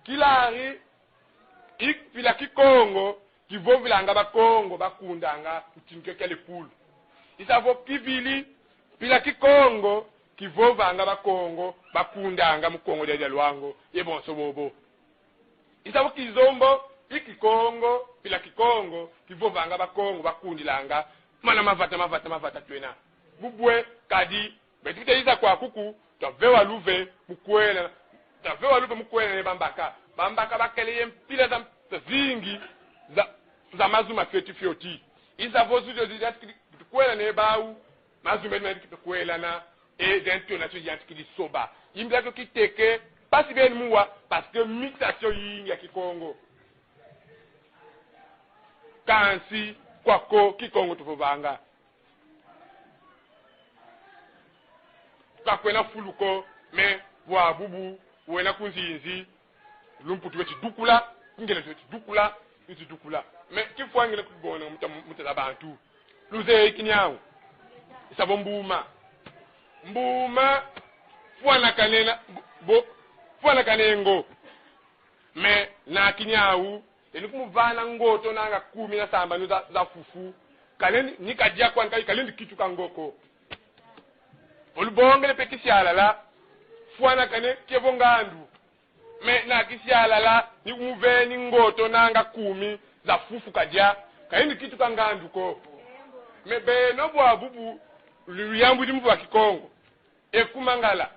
kilari, i mpila Kikongo, kivovilanga Bakongo bakundanga ku tinke kia le poule. I sa vo kivili, mpila Kikongo, kivovanga Bakongo bakundanga mu Kongo dia, dia Luango, ye bonso bobo. I sa vo kizombo, i Kikongo, mpila Kikongo, kivovanga Bakongo bakundilanga, mana mavata, mavata, mavata twena. Bubwe, kadi, beto kiteyiza kwaku ku, twavewa luve mu kwela, twavewa luve mu kwela ne Bambaka. Bambaka bakele ye mpila za, za zingi, za, za mazu ma fioti fioti. I sa vo zu dio zi yantikidi kwela ne bau, mazu mena yantikidi kwelana, e zentonation yantikidi soba. Imbila kio kiteke, mpasi beni mu wa, parce que mixation yingi ya Kikongo. Kansi, kwako, Kikongo tuvovanga. Ka kwena fulu ko, mais bwabubu, wena ku nzinzi, lumputu weti dukula, Kingelezo weti dukula, weti dukula. Mais kifwa ngina kubona muta, muta za bantu. Luzeye kiniau. I sa vo mbuma. Mbuma, fwanakana na, bo, fwanakana ye ngo. Mais na kiniau, eni kumuvana ngoto nanga kumi na sambanu za, za fufu. Kalendi, ni kadia kwani, kalendi kituka ngo ko. Vo lubongele mpe kisialala, fwanakana kievo ngandu. Mais na kisialala, ni kumuveni ngoto nanga kumi za fufu kadia, kalendi kituka ngandu ko. Mais beno bwabubu, lu-, luyambudi mu vova Kikongo. E ku Mangala,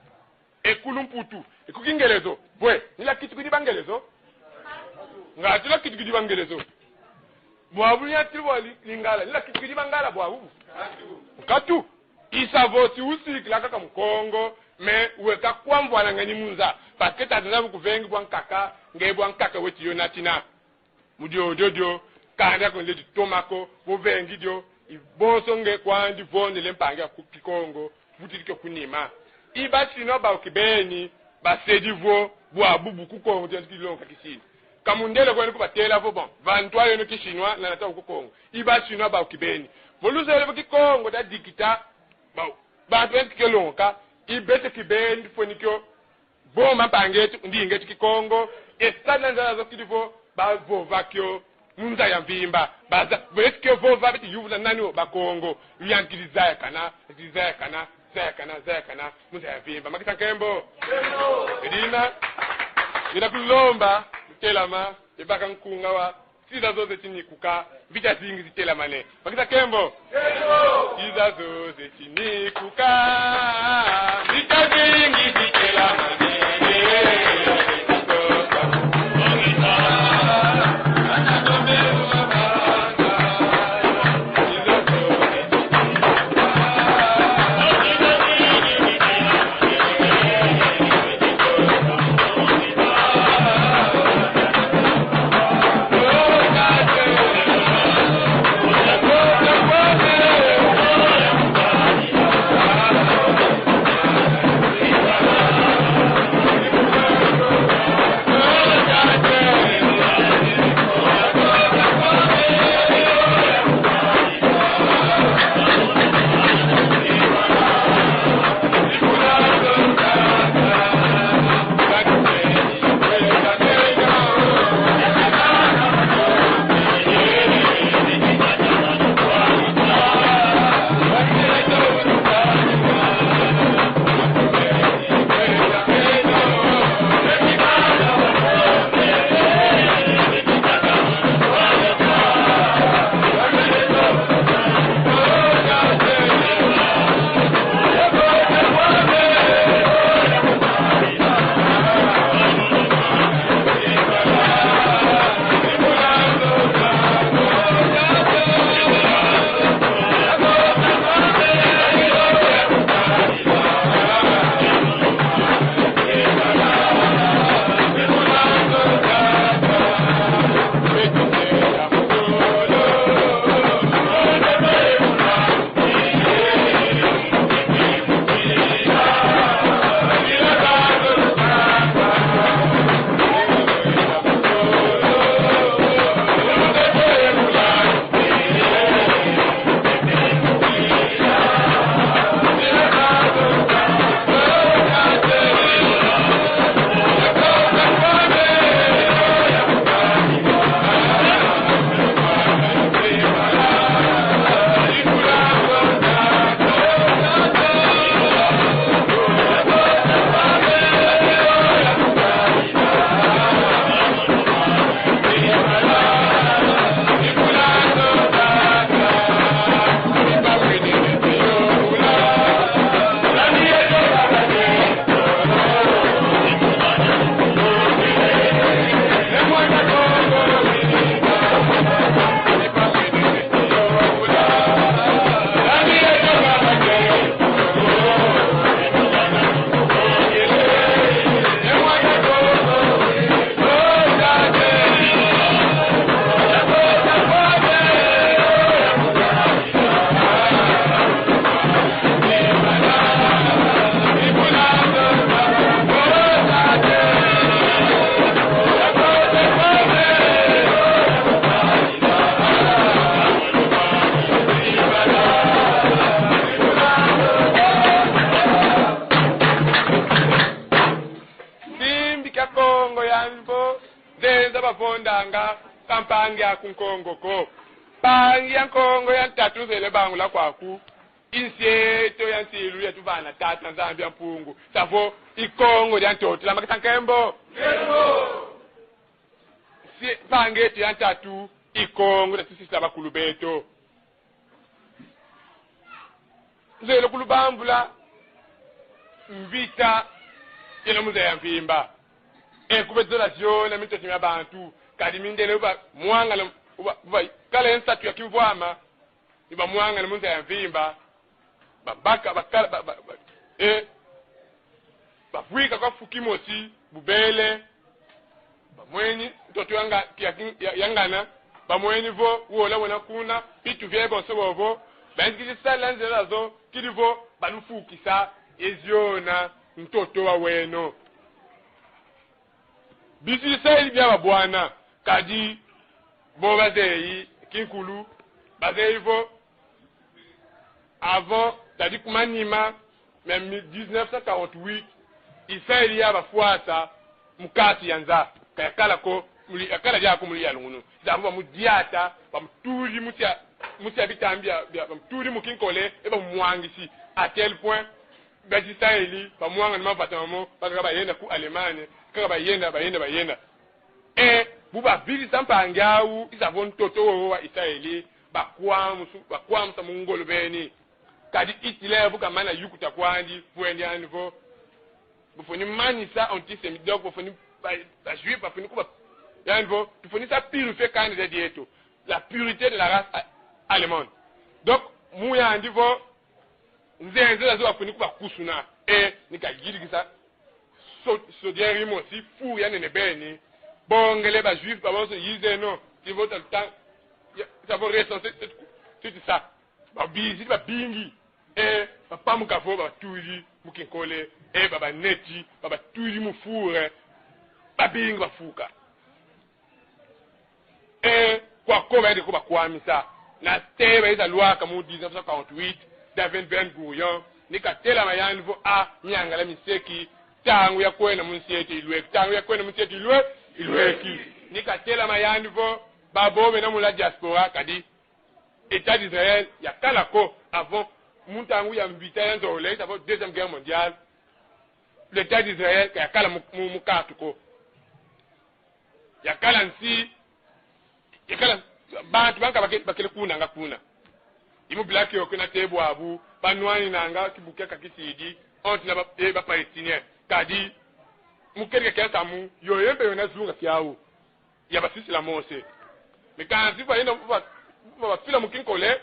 e ku lumputu, e ku Kingelezo. Bwe, ni lwakitukidi Bangelezo? Ngatu lwakitukidi Bangelezo. Bwabu ni atiri bwa li-, Lingala, ni lwakitukidi Bangala bwabu? Nkatu. I sa vo si usikila kaka Mukongo, mais weka kwamvwanangani mu nza. Parce que tata nza bukuvengi bwa nkaka, nge bwa nkaka weti yo natina. Mu diodio dio, kanda ko nledi toma ko, vo vengi dio, i bonso nge kwandi vondele mpangi aku Kikongo, vutidi kio ku nima. I ba Chinois bau kibeni, basedi vo, bwabubu ku Kongo, tiantu kilonga ki Chinois. Ka mundele kwenu kubatela vo, bon, va ntwala yeno ki Chinois, na nata ku Kongo. I ba Chinois bau kibeni. Vo luzeye vo Kikongo dia dikita, ba, bantu beti kio longoka, i beto kibeni tufweni kio vova mpangi eto, ndinga eto Kikongo, e sala nzala zo kidi vo bavova kio mu nza ya mvimba. Baza, beti kio vova, beti yuvula nani wo? Bakongo. Yangi kidi zayakana, kidi zayakana, zayakana, zayakana, mu nza ya mvimba. Makisa nkembo. Edina, ngina kulomba, telama, e baka nkunga wa, nsi zazo zeti nikuka, mvita zingi zitelamane. Makisa nkembo. Nsi zazo zeti nikuka, mvita zingi zitelamane. Simbi kia Kongo ya mvo, nzenza bavondanga, ka mpangi aku Nkongo ko. Mpangi ya Nkongo ya ntatu zele bangula kwaku. I nsi eto ya nsilu yatuvana Tata Nzambi ya Mpungu. Sa vo i Kongo dia ntoto. Makisa nkembo. Nkembo. Si, mpangi eto ya ntatu, i Kongo, na tusisa bakulu beto. Nzele kulubambula mvita yena mu nza ya mvimba. E kube zola ziona mintoto mia bantu, kadi mindele uba mwangana, uba, uba, kala ye nsatu ya kimvwama, iba mwangana mu nza ya mvimba, babaka, bakala, ba, ba, ba, e, bavwika kwa fu kimosi, bubele, bamweni ntoto ya nga-, ya kin-, ya, ya ngana, bamweni vo, wola wena kuna, bitu bie bonso bobo, banzikisi sala nzila zo, kidi vo, balufukisa, e ziona, ntoto wa weno. Bisi saidi bia babwana, kadi bo bazeyi kinkulu, bazeyi vo, Avant, c'est-à-dire ku manima, mais mi-, dix-neuf cent quarante-huit, Israël ya bafwasa mu kati ya nza, ka yakala ko, mu li-, yakala diaka mu luyalungunu. Zavo bamudiata, bamutudi mu tia, mu tia bitambi bia, bia, bamutudi mu kinkole, e bamumwangisi. À tel point, ba Israël, bamwangana mavata mamo, bakaka bayenda ku Allemagne, kaka bayenda, bayenda, bayenda. E, bu bavizisa mpangi awu, i zavo ntoto wowo wa Israël, bakwamusu-, bakwamusa mu ngolo beni. Kadi Hitler bu kamana yukuta kwandi, kwenda yandi vo: bufweni manisa antisémite, donc bufweni ba, ba juifs, bafweni kuba, yandi vo: tufweni sa purifier kanda dieto, la pureté de la race a-, allemande. Donc, mu yandi vo, nzenza zazo bafweni kuba kusuna, e, ni kayidikisa so-, sodium imosi, four ya nene beni, bongele ba juifs babonso: yizeno, ti vo ta, ta, ya, ta vo recenser, ti, ti, ti sa. Babizi babingi, e, bapamuka vo babatudi mu kinkole, e, babaneti, babatudi mu four, babingi bafuka. E, kwa ko bayenda ko bakwamisa. Na te bayiza lwaka mu dix-neuf cent quarante-huit, David Ben Gurion, ni katelama yandi vo: a, miangala miseki, ntangu ya kwenda mu nsi eto ilweki, ntangu ya kwenda mu nsi eto ilwe-, ilweki. Ni katelama yandi vo: babo bena mu la diaspora, kadi État d'Israël yakala ko avant, mu ntangu ya mvita ya nzole, c'est-à-dire Deuxième Guerre mondiale, l'État d'Israël ka yakala mu, mu, mu katu ko. Yakala nsi, yakala bantu banka bake-, bakele kunanga kuna. I mu bila kiokio na te bwabu, banwaninanga kibuka kakisidi, entre na ba, e, ba Palestiniens. Kadi, mu kele kia nsamu, yoyo mpe yona zunga kiau. Ya basisila Mose. Mais kansi bayenda ba, ba, bafila mu kinkole,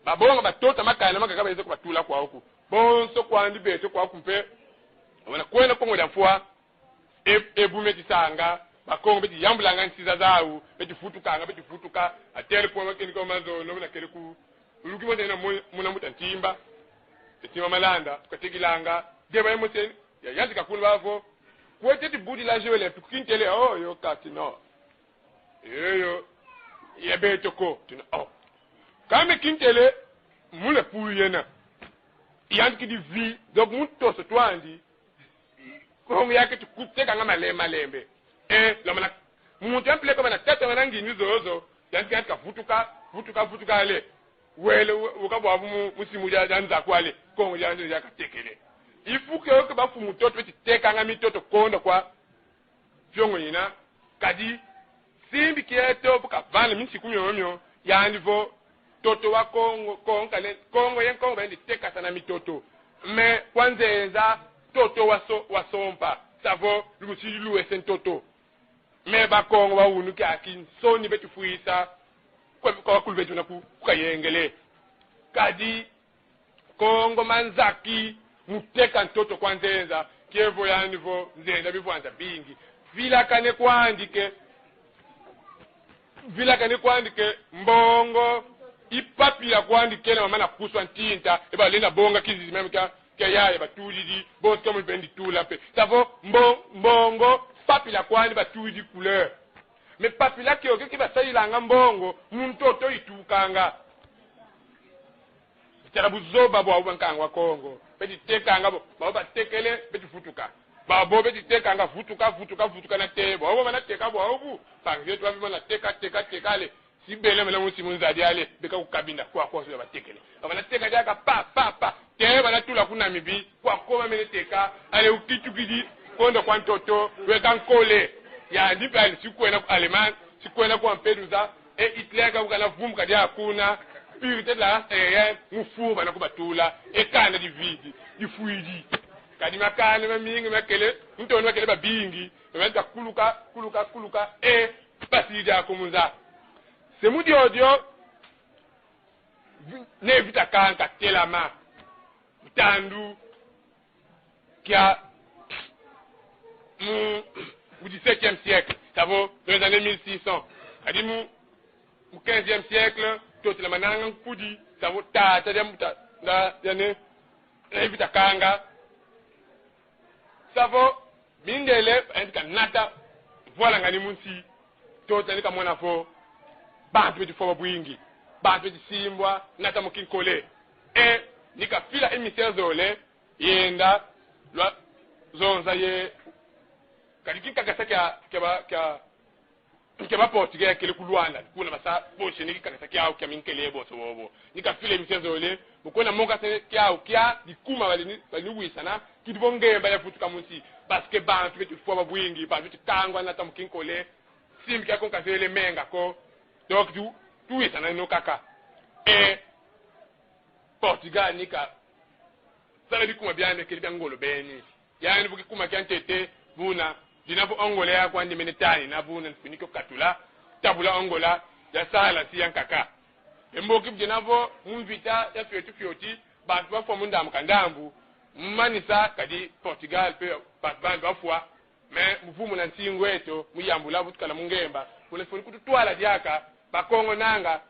babonga batota makanda makaka bayeza kubatula kwau ku. Bonso kwandi beto kwau ku mpe, wana kwenda Kongo dia Mfwa, e, e bu meti sanga, Bakongo beti yambulanga nsi zazau, beti vutukanga, beti vutuka, à tel point bakeni kwa mazono, na kele ku, uluki mwana na mo-, muna mbuta Ntimba, Ntimba Malanda, katekilanga, deba emosi, ya, yantika kuna bavo, kwete ti budi la Jeux Olympiques, kintele, oh, yo, kati, non. Yo, yo, ya beto ko, tuna, oh. Kame kintele, mule pulu yena. Yantikidi vi, donc mu toso twandi, Kongo yake tukutekanga male-, malembe. Eh, lamana, muntu ya mpila ko bana tata mana ngindu zozo, yantika, yantika vutuka, vutuka, vutuka ale. Wele, we-, wuka bwabu mu, mu simu dia, dia nza kwale, Kongo dia, dia katekele. Il faut que, que bafumu toto beti tekanga mitoto konda kwa fiongo yina, kadi simbi kieto bu kavana minsiku miomio, yandi vo, ntoto wa Kongo, Kongo kale, Kongo ye Kongo bayenda tekasana mitoto. Mais kwa nzenza, ntoto wa so-, wa sompa, savo, lumusidi luwese ntoto. Mais Bakongo ba unu kiaki nsoni beti fwisa, kwa, kwa bakulu beto na ku-, ku Kayengele. Kadi, Kongo manzaki mu teka ntoto kwa nzenza, kievo yandi vo nzenza bivwanza bingi. Vilakane kwandi ke, vilakane kwandi ke, mbongo, i papila kwandi kena mamana kuswa ntinta, e balenda bonga kizizi même kia, kia yaya batudidi, bonso kia mu bendi tula mpe. Savo mbo-, mbongo, papila kwandi batudidi couleur. Mais papila kiokio ki basadilanga mbongo, mu ntoto itukanga. Tala buzoba bwa, bwa nkangu wa Kongo. Beti tekanga bo, babo batekele, beti vutuka. Babo beti tekanga vutuka, vutuka, vutuka na te. Babo bana teka bwabu, mpangi zeto babi mana teka, teka, teka ale. Si bele mele musi mu nzadi ale, beka ku Cabinda, kwa, kwa, so batekele. Bana teka diaka pa, pa, pa. Te bana tula ku Namibie, kwa ko bamene teka, ale ukitukidi, konda kwa ntoto, weka nkole. Yandi mpe ale si kwenda ku Allemagne, si kwenda ku Lampedusa, e Hitler ka bukana vumbuka dia kuna, pureté de la race aryenne, mu four bana kubatula, e kanda dividi, difwidi. Kadi makanda mamingi makele, ntondo makele babingi, benta kuluka, kuluka, kuluka, e basidi dia ku mu nza. C'est mu diodio, vi-, Ne Vita Nkanga telama, mu tandu kia mu, mu dix-septième siècle, savo, dans les années mille six cents. Kadi mu, mu quinzième siècle, totela mananga nkudi, savo, tata dia mbuta, na, dia Ne, Ne Vita Nkanga. Savo, mindele, yandi kanata, vwalangani mu nsi, totela yandi kamona vo bantu beti fwa babingi, bantu beti simbwa, nata mu kinkole. E, ni kafila émissaire zole, yenda, lwazonza ye. Kadi kinkakasa kia, kia ba, kia, kia ba Portugais kele ku Luanda, kuna basa poche ni kinkakasa kiau kia minkele bonso bobo. Ni kafila émissaire zole, mu kwenda moka se kiau kia dikuma bali ni, bali ni wisana, kidi vo ngemba yavutuka mu nsi. Parce que bantu beti fwa babwingi, bantu beti kangwa nata mu kinkole, simbi kiaku nkazele menga ko. Donc, tu, tuwisaneno kaka. E, Portugal ni kasala bikuma biandi kele bia ngolo beni. Yandi vo kikuma kia ntete, buna, dina vo Angola ya kwandi mene tani, na buna, nfwini kio katula, tabula Angola, yasala si yankaka. E mboki bu dina vo, mu mvita ya fioti fioti, bantu bafwa mu ndambu ka ndambu, mu manisa, kadi Portugal mpe, bantu bandi bafwa, mais mu vumuna nsingu eto, mu yambula, bu tukala mu ngemba. Kuna fwani kututwala diaka, Bakongo nanga,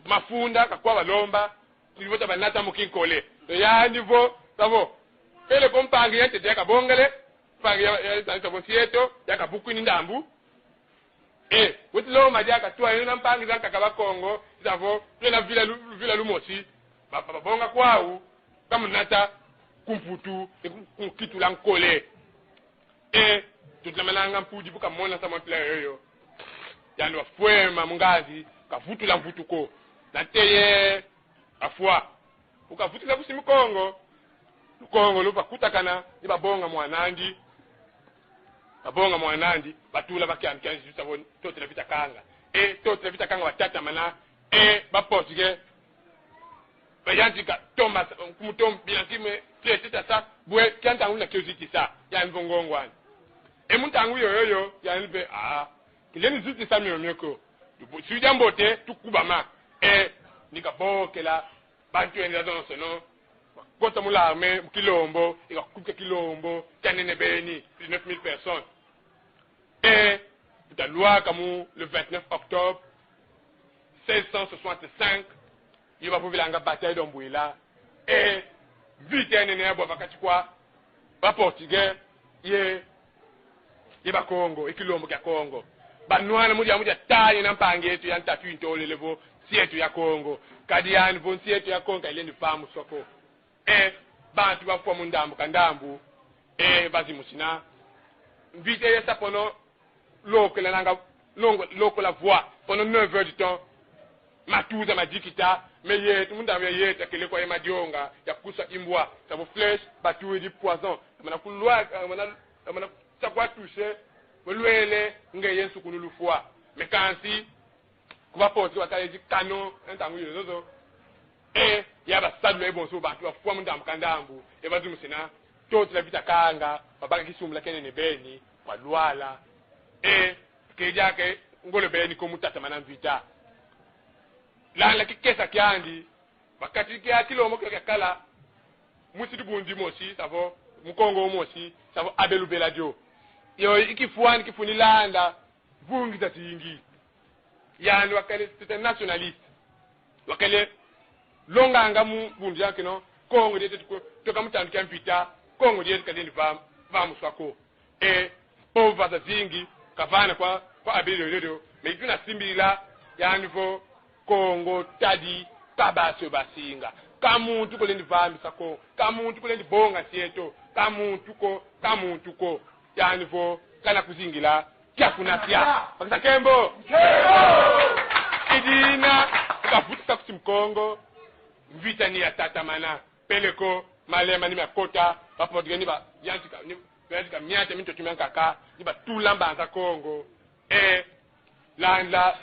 mafunda, kakwa balomba, tuli vo tabanata mu kinkole. To yandi vo, savo, peleko mpangi ya ntete ya kabongele, mpangi ya, ya, ya, savo nsi eto, ya kabukwini ndambu. E, weti lomba diaka twa yena mpangi zankaka Bakongo, savo, twena vila lu-, vila lumosi, ba, ba, babonga kwau, kamunata, ku Mputu, e ku, ku kitula nkole. E, tutlamananga mpudi bu kamona samu a mpila yoyo. Yandi wafwema mu ngazi, kavutula mvutu ko. Nate ye, afwa. Bu kavutula ku simi Kongo. Lukongo lu bakutakana, ni babonga mwan'andi. Babonga mwan'andi, batula ba kiandi kiandi, juste avant, Ntotila Vita Kanga. E, Ntotila Vita Kanga watatamana, e, ba Portugais. Bayantika Thomas, kumutom-, bianki me, traité tasa, bwe, kia ntangu na kio zitisa, yandi vo ngongo ani. E mu ntangu yoyoyo, yandi mpe, ah, kilendi zitisa mio mio ko. Sudi ya mbote, tukubama. E, ni kabokela, bantu yandi zonsono, kota mu l'armée, mu Kilombo, i kakubika Kilombo, kia nene beni, dix-neuf mille personnes. E, tuta lwaka mu le vingt-neuf octobre seize cent soixante-cinq, yo bavovilanga bataille d'Ambuila. E, mvita ya nene yabwa va kati kwa ba Portugais ye, ye Bakongo, e Kilombo kia Kongo. Banwana mu dia, mu dia tani na mpangi eto ya ntatu intolele vo nsi eto ya Kongo. Kadi yandi vo nsi eto ya Kongo ka ilendi vamuswa ko. E, bantu bafwa mu ndambu ka ndambu. E, bazimusina. Mvita yesa pono lokola nanga, longo-, lokola voix, pendant neuf heures de temps. Matuza madikita, mais yeto, mu ndambu ya yeto, kele kwa ye madionga, ya kusa imbwa, savo flèche, batwidi poison. Mana kulwa, mana, mana sa kwa toucher, mulwele, ngeye nsukununu lufwa. Mais kansi, ku ba Portugais bakala zi canon, e ntangu yoyo zozo. E, ya basadula ye bonso, bantu bafwa mu ndambu ka ndambu, e bazimusina, Ntotila Vita Kanga, babaka kisumbula kia nene beni, balwala. E, ke diaka ngolo beni ko mu tatamana mvita. Landa kikesa kiandi, va kati kia Kilombo kia, kia kala, mwisi dibundu dimosi, savo, Mukongo mosi, savo Abbé Lubela dio. Yo, i kifwani kifuni landa, vungi zazingi. Yandi wakele, c'est un nationaliste. Wakele longanga mu bundu dia keno, Kongo dieto tuko, toka mu tandu kia mvita, Kongo dieto ka dilendi va, vamuswa ko. E, povo zazingi, kavana kwa, kwa Abbé Lubela dio, mais tuna simbila, yandi vo, Kongo tadi, ka basi yo basinga. Ka muntu kulendi vambisa ko, ka muntu kulendi bonga nsi eto, ka muntu ko, ka muntu ko. Yandi vo, kana kuzingila, kia kuna kia. Bakisa nkembo. Nkembo! I dina, kavutisa ku simi Kongo, mvita ni yatatamana. Peleko, malema ni makota, ba Portugais ni bayantika, ni bayantika miata mintoto miankaka, ni batula Mbanza Kongo. E, landa,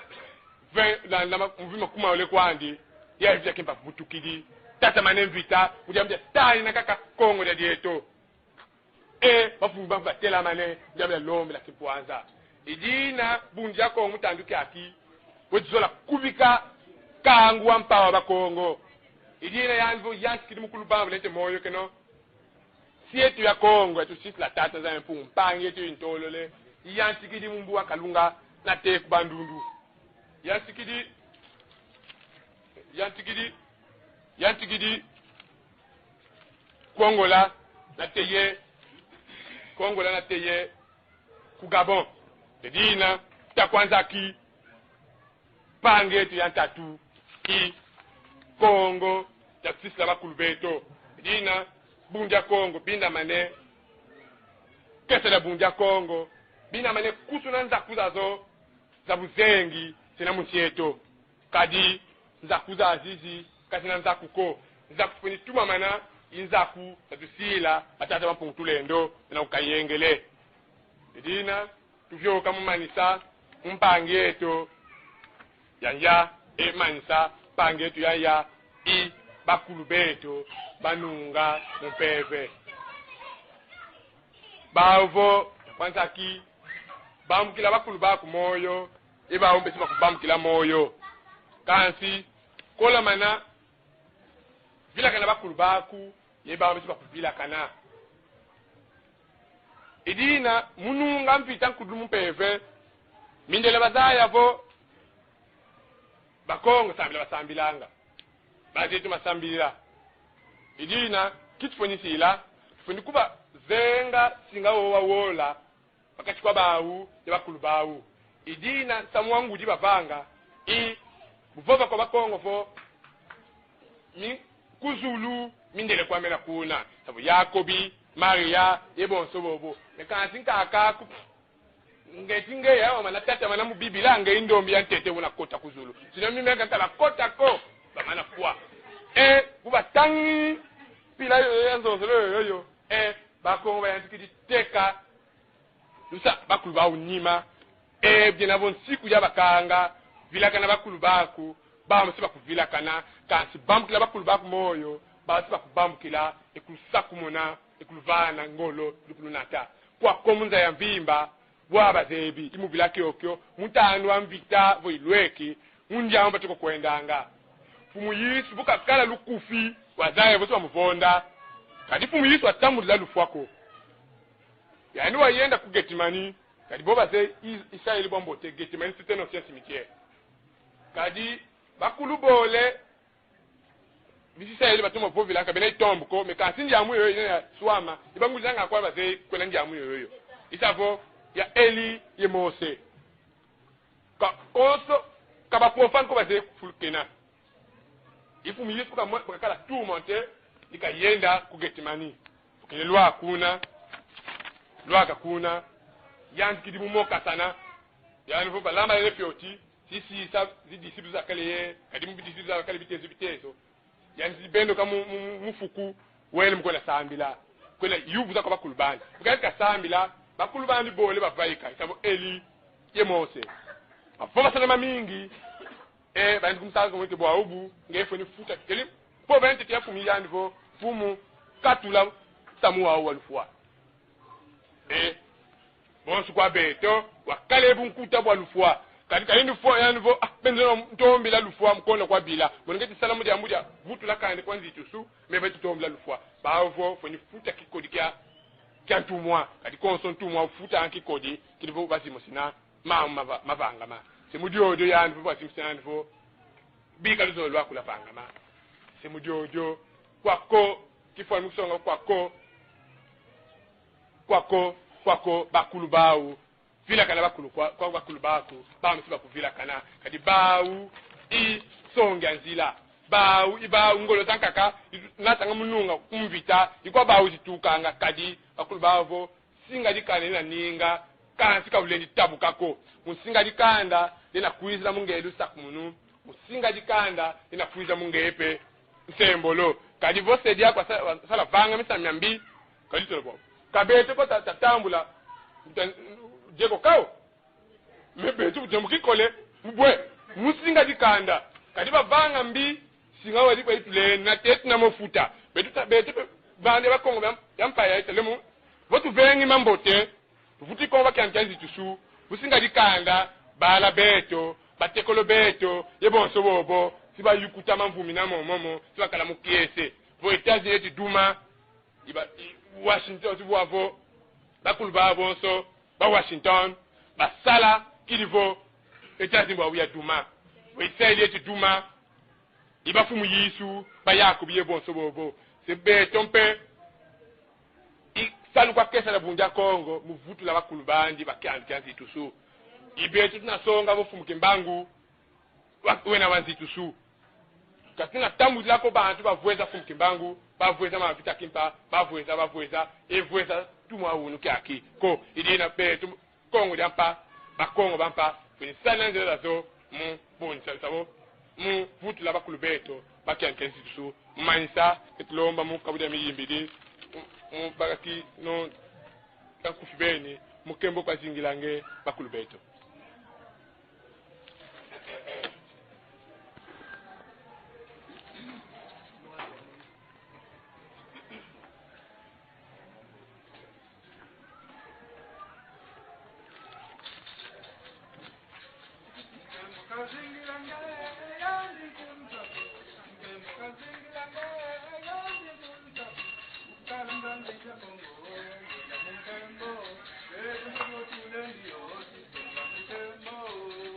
ve-, landa ma-, mvimba kuma ole kwandi, ya vita kimpa vutukidi. Tatamana e mvita, mu dia, mu dia tani na kaka Kongo dia dieto. E, bafu-, bafu batelamane, mu dia, mu dia lombela kimpwanza. I dina, bundu dia Kongo mu tandu kiaki, weti zola kubika kangu wa mpawa Bakongo. I dina yandi vo yantikidi mu kulubambula nte moyo keno. Nsi eto ya Kongo, eto sisila Tata Nzambi Mpungu, mpangi eto intolole, yantikidi mu mbu wa Kalunga, nate ku Bandundu. Yantikidi, yantikidi, yantikidi ku Angola, nate ye, ku Angola, nate ye ku Gabon. I dina, ta kwanza ki, mpangi eto ya ntatu, ki Kongo, ya kusisila bakulu beto. Dina, Bundu dia Kongo bindamane, kesa dia Bundu dia Kongo bindamane kusuna nzaku zazo za buzengi zina mu nsi eto. Kadi nzaku zazizi ka zina nzaku ko. Nzaku tufweni tumamana i nzaku za tusila batata ba Mpungu Tulendo na ukayengele. Dina, tuvioka mu manisa mu mpangi eto ya nza, e manisa mpangi eto ya nza i bakulu beto banunga mu mpeve. Bau vo, kwa nzaki, bambukila bakulu baku moyo, e bau mpe si bakubambukila moyo. Kansi, kolamana vilakana bakulu baku, ye bau mpe si bakuvilakana. I dina, mu nunga mvita nkudulu mu mpeve, mindele bazaya vo Bakongo sambila basambilanga, bazetu masambila. I dina, ki tufweni sila, tufweni kuba zenga singa wowa wola pakati kwa bau ye bakulu bau. I dina, nsamu wa ngudi bavanga i buvova kwa Bakongo vo mi-, ku zulu mindele kwamena kuna. Savo Yakobi, Maria, ye bonso bobo. Ne kansi nkaka ku-, ngeti nge ya wamana tatamana mu Bibila, nge i ndombi ya ntete una kota ku zulu. Sina mi meka kala kota ko, bamana fwa. E, ku batangi mpila yoyo ya nzonzolo yoyo. E, Bakongo bayantikidi teka lusa bakulu bau nima. E, biena vo nsiku ya bakanga, vilakana bakulu baku, bau mpe si bakuvilakana, kansi bambukila bakulu baku moyo, bau si bakubambukila, e kulusakumuna, e kuluvana ngolo, lukulunata. Kwako mu nza ya mvimba, bwa bazebi, i mu bila kiokio, mu ntandu wa mvita vo ilweki, mu ndiambu batuka kwendanga. Mfumu Yesu bu kakala lukufi, wazaya vo si bamuvonda. Kadi Mfumu Yesu watambudila lufwa ko. Yandi wayenda ku Getsemani, kadi bo bazeye i-, Isayele bwa mbote, Getsemani, c'est un ancien cimetière. Kadi bakulu bole, bisi Isayele batoma vovilanga, bena i tombe ko, mais kansi ndiamu yoyo yina yaswama, i bangudi zanga kwa bazeye kwena ndiamu yoyo. I sa vo ya Eli ye Mose. Ka konso, ka bakuwa fani ko bazeye kufulu kena. I Mfumu Yesu bu kamwe-, bu kakala tourmenté, i kayenda ku Getsemani. Bu kele lwaka kuna, lwaka kuna, yantikidi mu mokasana. Yandi vo balambalele fioti, si, si, sa, zi disciples zakala ye, kadi mu disciples zakala bitezo, bitezo. Yandi zi beno ka mu, mu, mu, mu fuku, wele mu kwenda sambila. Kwenda yuvuza kwa bakulu bandi. Bu kayandi kasambila, bakulu bandi bole bavaika, i sa vo Eli ye Mose. Bavova sana mamingi, e, bandi kumusala ko wete bwa ubu, nge fweni futa. Kele, po bente tia Mfumu yandi vo, Mfumu, katula nsamu wau wa lufwa. E, bonso kwa beto, wakala bunkuta bwa lufwa. Kadi, kadi lufwa yandi vo, ah, beno ntombila lufwa mu konda kwa bila. Mono ngeti sala mu diambu dia vutula kanda kwa nzitusu, mais beto tombila lufwa. Bau vo, fweni futa kikodi kia, kia ntumwa. Kadi konso ntumwa ufutanga kikodi, kidi vo bazimusina mambu mava-, mavangama. Se mu diodio yandi vo, bazimusina yandi vo, bika luzolo lwaku lwavangama. Se mu diodio, kwako, kifwani mu kusonga kwako, kwako, kwako, bakulu bau, vilakana bakulu kwa, kwa bakulu baku, bau mpe si bakuvilakana, kadi bau i songi a nzila, bau i bau ngolo zankaka, i natanga mu nunga ku mvita, i kwa bau zitukanga, kadi bakulu bau vo, nsinga dikanda lenda ninga, kansi ka ulendi tabuka ko. Mu nsinga dikanda lenda kwizila mu nge lusakumunu. Mu nsinga dikanda lenda kwizila mu nge mpe nsembolo. Kadi vo se diaku wasala, wasala vanga misamu miambi, kadi tolo bo. Ka beto ko ta-, tatambula, ta-, dieko kau. Mais beto bu diambu kikole, mu bwe, mu nsinga dikanda. Kadi bavanga mbi, nsinga wadi kwa itulenda, teti na mo futa. Beto ta-, beto pe, bande Bakongo bia, ya mpaya ita lemu. Vo tuvengi mambote, tuvutu Kongo kia nkia nzitusu, mu nsinga dikanda, bala beto, batekolo beto, ye bonso bobo, si bayukuta mamvumi na momo mo, si bakala mu kiese. Vo États-Unis eti duma, i ba-, i Washington, si bwa vo, bakulu ba bonso, ba Washington, basala, kidi vo, États-Unis bwa uya duma. Vo Israël eti duma, i ba Mfumu Yesu, ba Yakobi ye bonso bobo. Se beto mpe, i salu kwa kesa dia Bundu dia Kongo, mu vutula bakulu bandi, ba kiandu kia nzitusu. I beto tuna songa vo Mfumu Kimbangu, wa-, wena wa nzitusu. Ka tuna tambudila ko bantu bavweza Mfumu Kimbangu, bavweza Mavita Kimpa, bavweza, bavweza, e vweza tumwa unu kiaki. Ko, i dina beto, Kongo dia mpa, Bakongo ba mpa, fweni sala nzila zazo, mu bonisa lusabo, mu vutula bakulu beto, ba kianke nsitusu, mu manisa, ke tulomba mu kabu dia miyimbidi, mu, mu bakaki no, ka nkufi beni, mu nkembo kwa zingila nge, bakulu beto.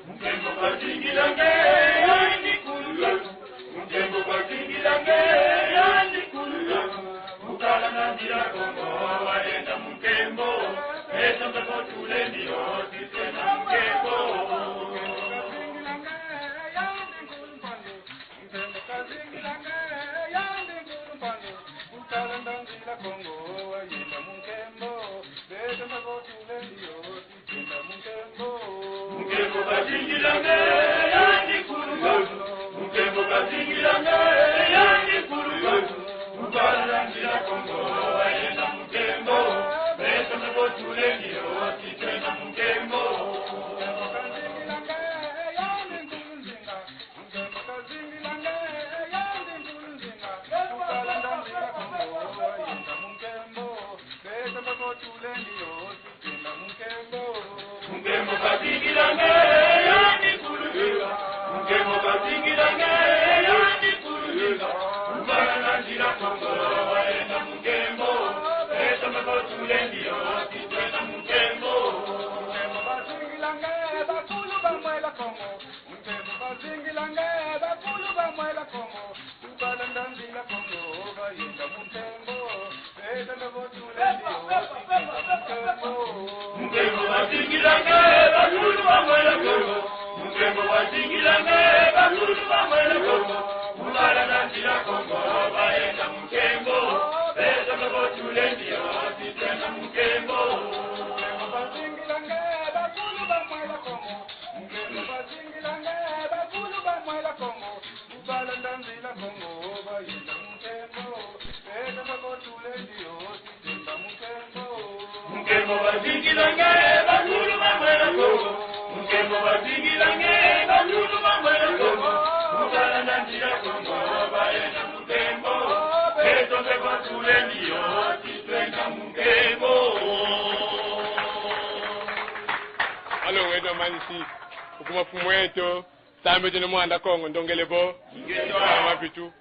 Nkembo kwa zingila nge, yandi nkulu. Nkembo kwa zingila nge, yandi nkulu. Mu kala na nzila Kongo, walenda mu nkembo. Beto mpe vo tulendi yo, si twena mu nkembo. Nkembo kwa zingila nge, yandi nkulu mpangi. Nkembo kwa zingila nge, yandi nkulu mpangi. Mu kala na nzila Kongo, walenda mu nkembo. Beto mpe vo tulendi yo, si twena mu nkembo. Nkembo kwa zingila nge, yandi nkulu mpangi. Nkembo kwa zingila nge, yandi nkulu mpangi. Mu kala na nzila Kongo, walenda mu nkembo. Beto mpe vo tulendi yo, si twena mu nkembo. Nkembo kwa zingila nge, yandi nkulu nzinga. Nkembo kwa zingila nge, yandi nkulu nzinga. Mu kala na nzila Kongo, walenda mu nkembo. Beto mpe vo tulendi yo, si twena mu nkembo. Nkembo kwa zingila nge, yandi nkulu nzinga. Nkembo kwa zingila nge, yandi nkulu nzinga. Mu kala na nzila Kongo, walenda mu nkembo. Beto mpe vo tulendi yo, si twena mu nkembo. Nkembo kwa zingila nge, bakulu ba Mwela Kongo. Nkembo kwa zingila nge, bakulu ba Mwela Kongo. Mu kala na nzila Kongo, bayenda mu nkembo. Beto mpe vo tulendi yo, si twena mu nkembo. Nkembo kwa zingila nge, bakulu ba Mwela Kongo. Nkembo kwa zingila nge, bakulu ba Mwela Kongo. Mu kala na nzila Kongo, bayenda mu nkembo. Beto mpe vo tulendi yo, si twena mu nkembo. Nkembo kwa zingila nge, bakulu ba Mwela Kongo. Nkembo kwa zingila nge, bakulu ba Mwela Kongo. Mu kala na nzila Kongo, bayenda mu nkembo. Beto mpe vo tulendi yo, si twena mu nkembo. Nkembo kwa zingila nge, bakulu ba Mwela Kongo. Nkembo kwa zingila nge, bakulu ba Mwela Kongo. Mu kala na nzila Kongo, bayenda mu nkembo. Beto mpe vo tulendi yo, si twena mu nkembo. Alo, wena manisi, ukuma mfumu eto, sambe tene Mwanda Kongo, ndongele vo. Ingeta. Mama Pitu.